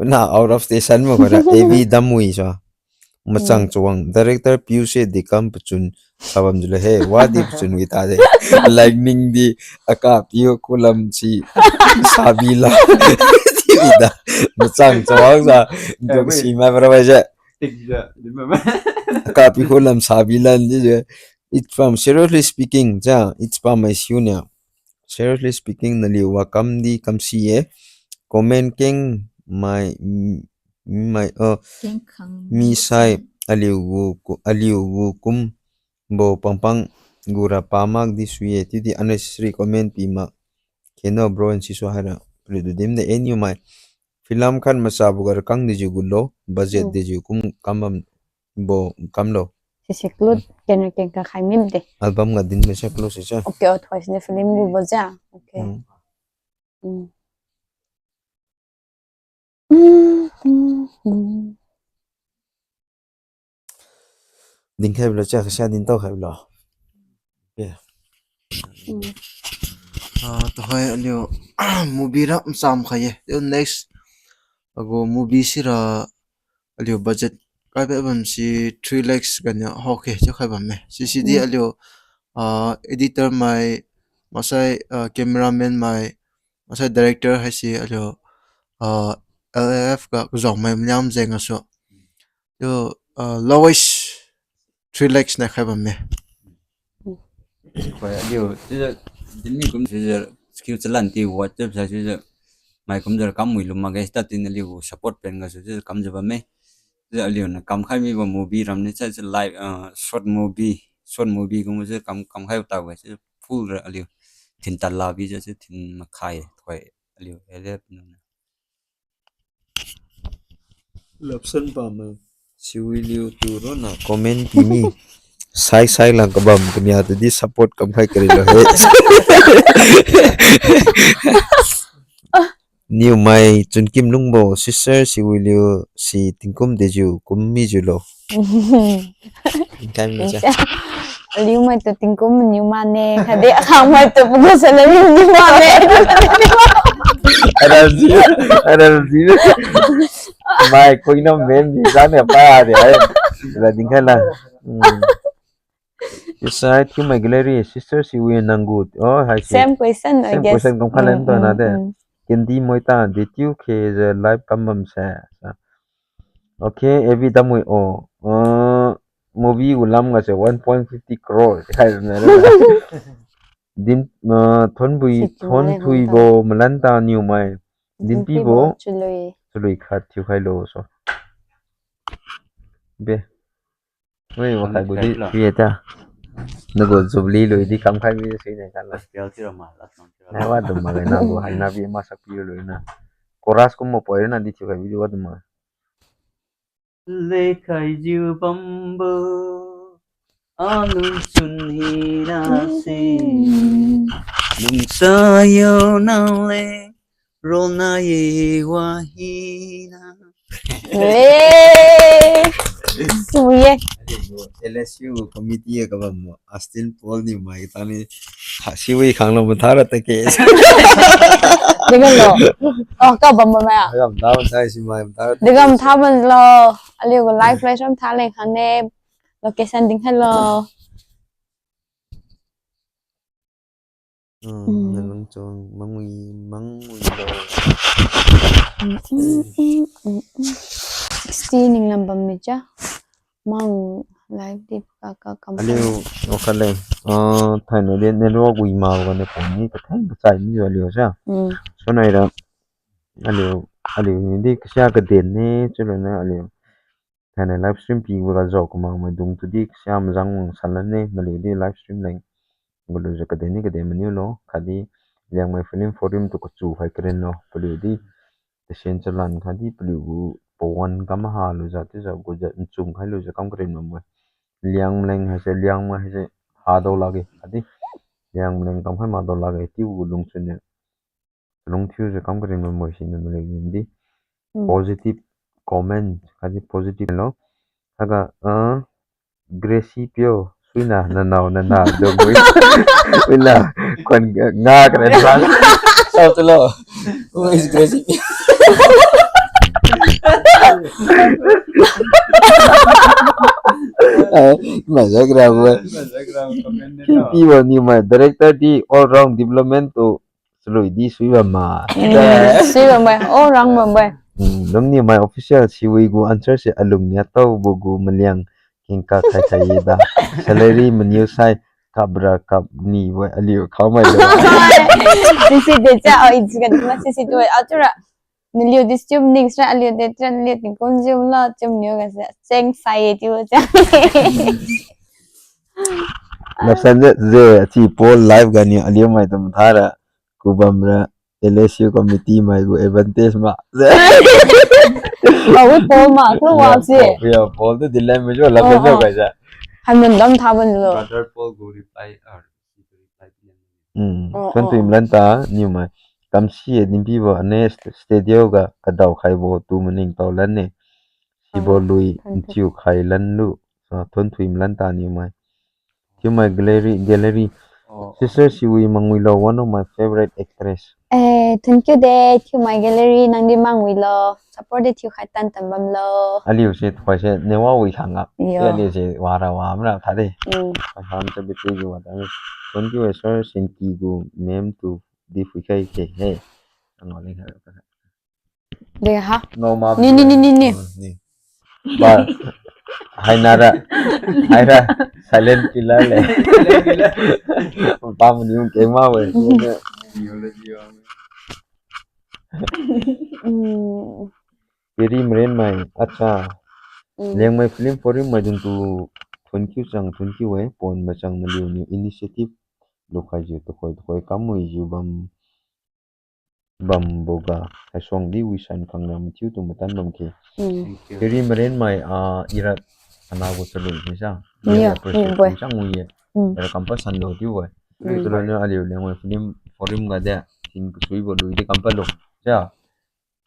Na out of station ma khaira A V Damwi sa. Machang chawang director piu se di kam pachun sabam jule he. Wa di pachun wi ta de. Lightning di aka piu kulam si sabi la. Di da. Machang chawang sa. Duk si ma bara bai je. Aka piu kulam sabi la di je. It's from seriously speaking, ja, it's from my senior. Seriously speaking, naliu wa kam di kam si ye. Comment keng mai, mai, uh, mi sai aliu gu ku-, aliu gu kum bo pangpang gura pamak di sui ye. Chiudi unnecessary comment pi mak. Keno bro and sisu haira. Paliu du dim de any mai. Film khat macha bo ga rakang di jiu gulo, budget di jiu kum kam bam bo kamlo. Sisi close, kena ken ka khai mim de. Album ga din mese close sisa. Okay, o thoi sini film gu bo ja. Okay. Hmm. Hmm. Hmm, hmm, hmm. Din khai bilo cha, kasa din tao khai bilo. Okay. Hmm. Ah, tuhoi aliu movie ra msam khai ye. Till next. Agu movie sira aliu budget kaibe bam si three lakhs gania hokhe chiu khai bamme. Sisi di aliu, ah, editor mai, masai, ah, cameraman mai, masai director haisi aliu, ah, L F F ga kuzao mai mliam jeng asu. Yo, ah, lowest three lakhs na khai bamme. Khoi aliu, chiujiu, dinmi kum chiujiu, skill chalan ti WhatsApp sa chiujiu, mai kumjiu kam wi lu makge, start tin aliu support pen gasu chiujiu kamjiu bamme. Chiujiu aliu niu kamkhai mibo movie ram ni sa chiu live, ah, short movie, short movie kumjiu kam, kamkhai tao ga chiu full ra aliu. Thin tala bijiu chiu thin makhai, khoi aliu, L F F niu. Lapsan pamai. Siwiliu tu ronna comment pimi. Sai sai lang kabam kania tu di support kamkhai kari lo he. Niumai chunkim lungbo sister Siwiliu si tingkum dejiu kum mijiu lo. Tingkai mi cha. Aliu mai tu tingkum niu mane, khatdi akhang mai tu pugu salary niu mane. Aramsi, aramsi. Mai koi na men di jane pa de ai. La dingkai la. Hmm. Beside you, my gallery, sister, Siwiliu nang gu. Oh, hai si. Same question, I guess. Same question kam khalan to na de. Kendi moi ta, did you ke the live kam bam se. Okay, A V Damwi o. Uh, movie gu lam ga se one point fifty crore. Khai na re. Din, uh, Thonbui, Thon Thuibo, Malanta Niumai. Dinpibo, Chalui. Chalui khat thiu khai lo so. Be. Oi, wa khai bu di, thiu ta. Nagu Jubilee lui di kam khai mi si ne kala. Gospel thiu ra ma, last song thiu ra ma. Na wa dum ma le na bu hai na bi ma sak pi lui na. Chorus kum mo poi na di thiu khai bi di wa dum ma. Lekhaijiu bambo, alungchun hina se. Lungsa yo nang le, rona ye wa hina. Eh, suye. L S U committee ga bambo. Austin Paul niumai katani. Tha siwi khanglo matha ra take. Degam lo. Oh, ka bam bam ya. Degam tha ban sai si mai matha ra take. Degam tha ban lo. Aliu gu live flash ram tha leng khang ne. Location ding khai lo. Hmm, nalung chong mangwi mangwi lo. Hmm, hmm, hmm, hmm, hmm. Sixty ning lam bam mi cha. Mang live di ka ka kam. Aliu, o kha le. Ah, thainai de network wi ma ga ne phone ni ka thai ka chai mi jo aliu sa. Hmm. So nai ra. Aliu, aliu ni di kasia ka den ne, chulo na aliu. Thainai live stream pibo ga zao kamak maidung tudi kasiam zang wang sanlan ne, naliu di live stream leng. Galujiu kadeni kadeni maniu lo, khatdi Liangmai Film Forum tu kachu khai karen lo, paliu di. Tasen chalan khatdi paliu gu pawan kam ha lujiu, chiujiu gujiu nchum khai lujiu kam karen bambo-e. Liangmai leng haise, Liangmai haise hadao lakge, khatdi Liangmai leng kam khai madao lakge, chiu gu lungchun niu. Lungthiujiu kam karen bambo-e siniu naliu di. Mm. Positive comment, khatdi positive lo. Haiga, ah, Gracie Pio, suina, nanao, nana, dongwi. Wila, khuan nga karen ba. Sao tulo. Who is Gracie Pio? Ah, maja gram we. Pi wa ni mai director di all round development tu Chalui di sui bam ma. Mm, sui bam bai. Oh, rang bam bai. Mm, lungniu mai official siwi gu answer se alung nia tao bo gu maliang kengka khai khai ye da. Salary maniu sai kabra kap ni bai aliu khao mai da. Sisi de cha, oh, it's good. Ma sisi tu, ah, tu ra. Naliu di chum ning sra aliu de tra naliu tingkum jum la chum niu ga se. Cheng sai ye tiu cha. Lapsan je, je, chi Paul live ga niu aliu mai tum thara. Kubam ra L S U committee mai gu advantage ma. Awi Paul ma, kru wa si. Ya, Paul tu dilemma jo, lapsan jo guys. Hai mun dam tha ban lo. Brother Paul gu reply, ah, reply. Mm. Oh, thon thui mlan ta niu mai. Kamsi e dinpi bo ane st-, studio ga kadao khai bo tu maning tao lan ne. Sibo lui ntiu khai lan lu. So, thon thui mlan ta niu mai. Thiu mai gallery, gallery. Oh. Sister Siwi mangwi lo, one of my favorite actress. Eh, thank you de, thiu mai gallery, nang di mangwi lo. Support de thiu khai tan tan bam lo. Aliu se, thoi se, ne wa wi khang a. Yo. Aliu se, wa ra wa mra tha de. Mm. Hai ham se bi thui gu wa ta. Thank you, sir, Sinki gu mem tu di phui khai ke, he. Ang wa ling khai. De ha. No ma. Ni, ni, ni, ni, ni. Oh, ni. Ba. Hai nara. Hai ra. Silent killer le. Ba mu ni ke ma we. Mm. Peri maren mai. Acha. Mm. Liangmai Film Forum maidung tu thank you chang, thank you we. Pon machang naliu niu initiative lukhai jiu tukhoi tukhoi kam wi jiu bam. Bambo ga, haisuang di wisan khangra mathiu tu matan bam khe. Mm. Thank you. Kiri maren mai, ah, irat anagu chalui ni sa. Yo, appreciate mm, boi. Chang wi ye. Mm. Era kampa san lo thiu boi. Mm. Chalui na aliu leng wai film forum ga de. Ting kusui bo lui di kampa lo. Ja.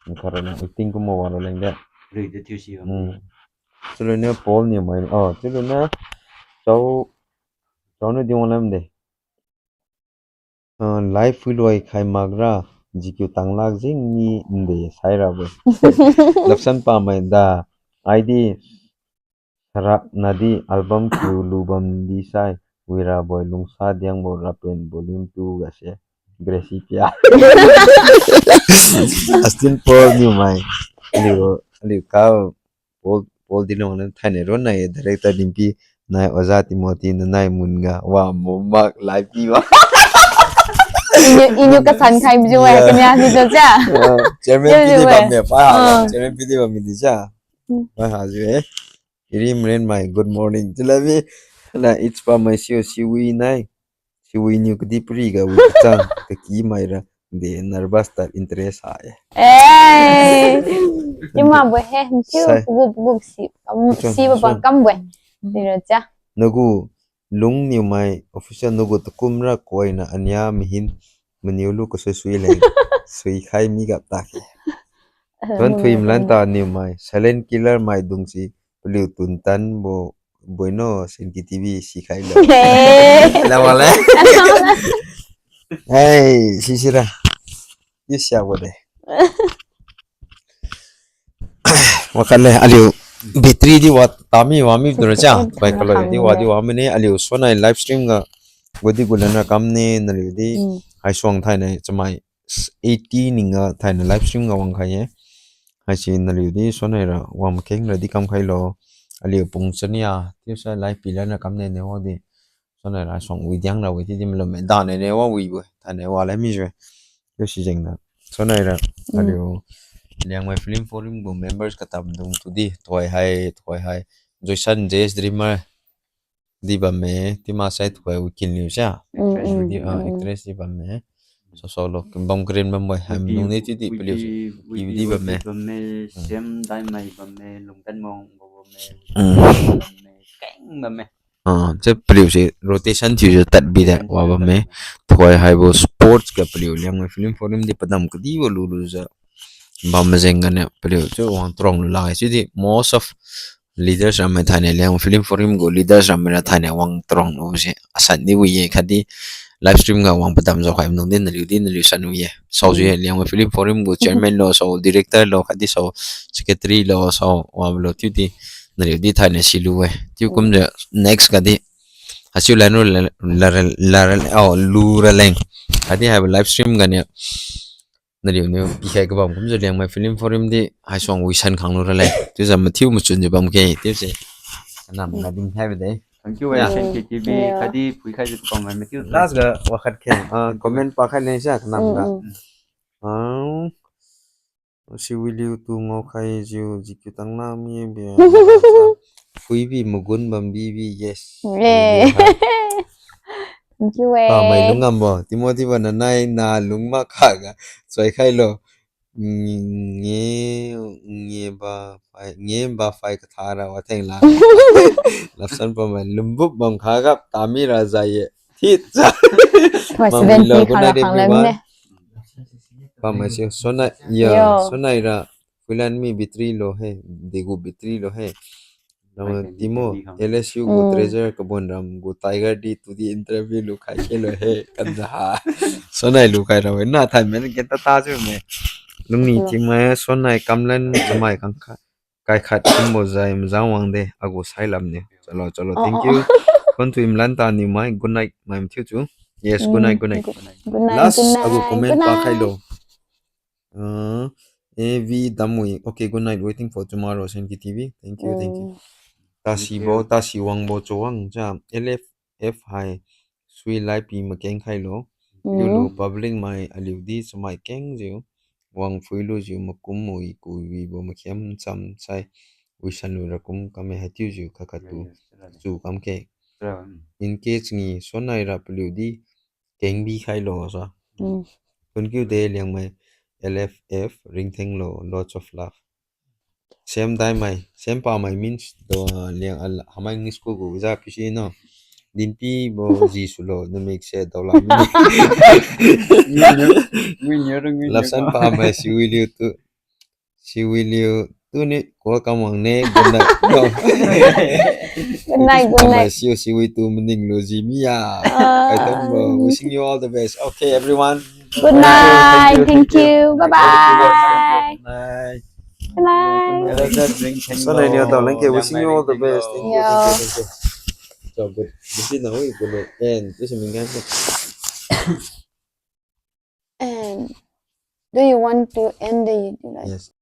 Ngkara na acting kuma waro leng de. Lui de thiu si yo. Mm. Chalui na Paul ni mai. Oh, chalui na. Chao, chao na di wang lam de. Ah, live phuiloi khai makra, G Q tanglak jing ni nde saira boi. Lapsan pamai da, I D sarak nadi album kiu lubam di sai, wira boi lungsa diang bo rapen volume two ga se, Gracie Pia. Astin Paul niu mai, aliu, aliu kau, Paul, Paul Dilong na thainai ron nai director Dimpi nai Oja Timothy na nai mun ga wa mo mak live pi wa. Iniu, iniu kasan khai biju wa kania ni jo ja. Ah, chairman P D wa. Bam me pa ha, ah, chairman P D bam me di ja. Hmm. Wa ha ju eh. Iri mren mai, good morning. Jelabi na it's pa mai siu siwi nai. Siwi niu kadihpiri ga wi kachang, kaki maira, de nervous tad interest ha e. Eh, ima bo he, ntiu sai. Pugu pugu si, kam, kuchang, si ba bang kuchang. Kam bo. Dira cha. Nagu lung niu mai, official nagu tukum ra koi na ania mahin, maniu lu kasui sui leng, sui khai mi gap ta ke. Tuan thui mlan ta niu mai, silent killer mai dung si, paliu tun tan bo, Bueno, Senki T V sikhai lo. Hey. La wale. Hey, sisira. Yu sia wade. Wakale, aliu battery di wa tami wami dura cha. Bai kalo di wa di wami ne, aliu sonai live stream ga. Gudi gulan ra kam ne, naliu di. Mm. Hai suang thainai, chamai. Eighty ning ga thainai live stream ga wang khai ye. Haisi naliu di sonai ra wang makeng ra di kam khai lo. Aliu pung chania, tiu sa live pi lan ra kam ne ne wang di. Sonai ra suang wi diang ra wi di di malo me. Da ne ne wang wi wi. Thainai wa lai mi jwe. Tiu si jeng na. Sonai ra. Mm. Aliu. Liangmai Film Forum gu members katamdung tudi, tuhoi hai, tuhoi hai. Joyson, J S Dreamer, di bamme, tima sai tuhoi Wikin Liu sia. Mm, actress mm, di, ah, mm, actress di bamme. So, so lo, bam karen bam boi, hai, Wiki, nung ni tudi Wiki, paliu si. Wiki, Wiki di bamme. Bamme, mm. Sam Daimai bamme, Lungtan Mong bamme, mm, bamme, keng bamme. Ah, che paliu si rotation thiujiu tadbi de, rotation wa bamme. Thiujiu tadbi. Tuhoi haibo sports ga paliu Liangmai Film Forum di padam kadibo lulujiu bam majeng ganiu paliu chiu wang trong lu lak-e. Chiudi most of leaders rammai thainai Liangmai Film Forum gu leaders rammai ra thainai wang trong lu se asan di wi ye khatdi live stream ga wang padam jaokhai maidung di naliu di naliu san wi ye. Saojiu ye, mm, Liangmai Film Forum gu chairman lo, sao director lo, khatdi sao secretary lo, sao wabo lo chiudi naliu di thainai silu-e. Chiu kumjiu next ga di. Haichiu lan ru la, la, la, la, oh, lu raleng. Khatdi haibo live stream ganiu naliuniu pikhai kabam kumjiu Liangmai Film Forum di haisuang wisan khanglu raleng. Chiujiu mathiu machunjiu bam khe chiu se. Kanam ga dinkhaibo de. Thank you, yeah. Asian K T V, yeah, khatdi phuikhaijiu kabam mai mathiu. Last ga wakhat khe, ah, comment pakhai leng sia kanam ga. Mm, mm. Ah, siwiliu tu ngaokhaijiu jikiu tangna mi bia. Phuibi magun bambi bi, yes. Yeah. Thank you, eh. Pamai lungngam bo. Timothy ba nanai na lung makha ga. Choi khailo. Nge, nge ba phai, nge ba phai kathara watheng la. Lapsan pamai lumbup bam khagap tami ra jai ye. Thit cha. Thoi seventy khang la khang lam ne. Pamai si, Sonai, ya, yo. Sonai ra, Kuilan mi battery low hai, degu battery low hai. Nama Timo, L S U gu treasurer kabon ram gu Tiger di tu di interview lukhai khe lo hai, kanda ha. Sonai lukhai ra wena thai men ke ta ta ju me. Lungni Timo, Sonai kamlan jamai kang kha. Kai khat kumbo jai majang wang de, agu sai lam ni. Chalo, chalo, thank you. Kon tu imlan ta ni mai, good night, mai mathiu chu. Yes, good night, good night. Good night, last, good night, agu comment pa khai lo. Uh, A V Damwi. Okay, good night. Waiting for tomorrow, Senki T V. Thank you, thank you. Tasi bo, tasi wang bo chawang cha. L F F hai. Sui lai pi makeng khai lo. Yu lo public mai aliu di chamai keng jiu. Wang phui lu jiu makum mui ku wi bo makhiam cham sai. Wisan lu ra kum kame hai tiu jiu kha kha tu. Chu kam ke. In case ngi Sonai ra paliu di. Keng bi khai lo sa. Thank you de Liangmai L F F, ringtheng lo, lots of love. Same time mai, same pa mai means do Liang al, hamai English ku gu ja pisi no. Dinpi bo ji sulo, namik se daola mi. Lapsan pa mai siwiliu tu. Siwiliu tuni call kamwang ne, good night. Good night, good night. Siu siwi tu maning lo ji mi ya. Ah. Kaitan bo, wishing you all the best. Okay, everyone. Good night. Thank you. Bye bye. Good night. Good night. Sonai niu tao leng ke, wishing you all the best. Thank you. Yeah. Thank you. Thank you. So good. This is now we go to end. This is Mingan. And do you want to end the, like, yes.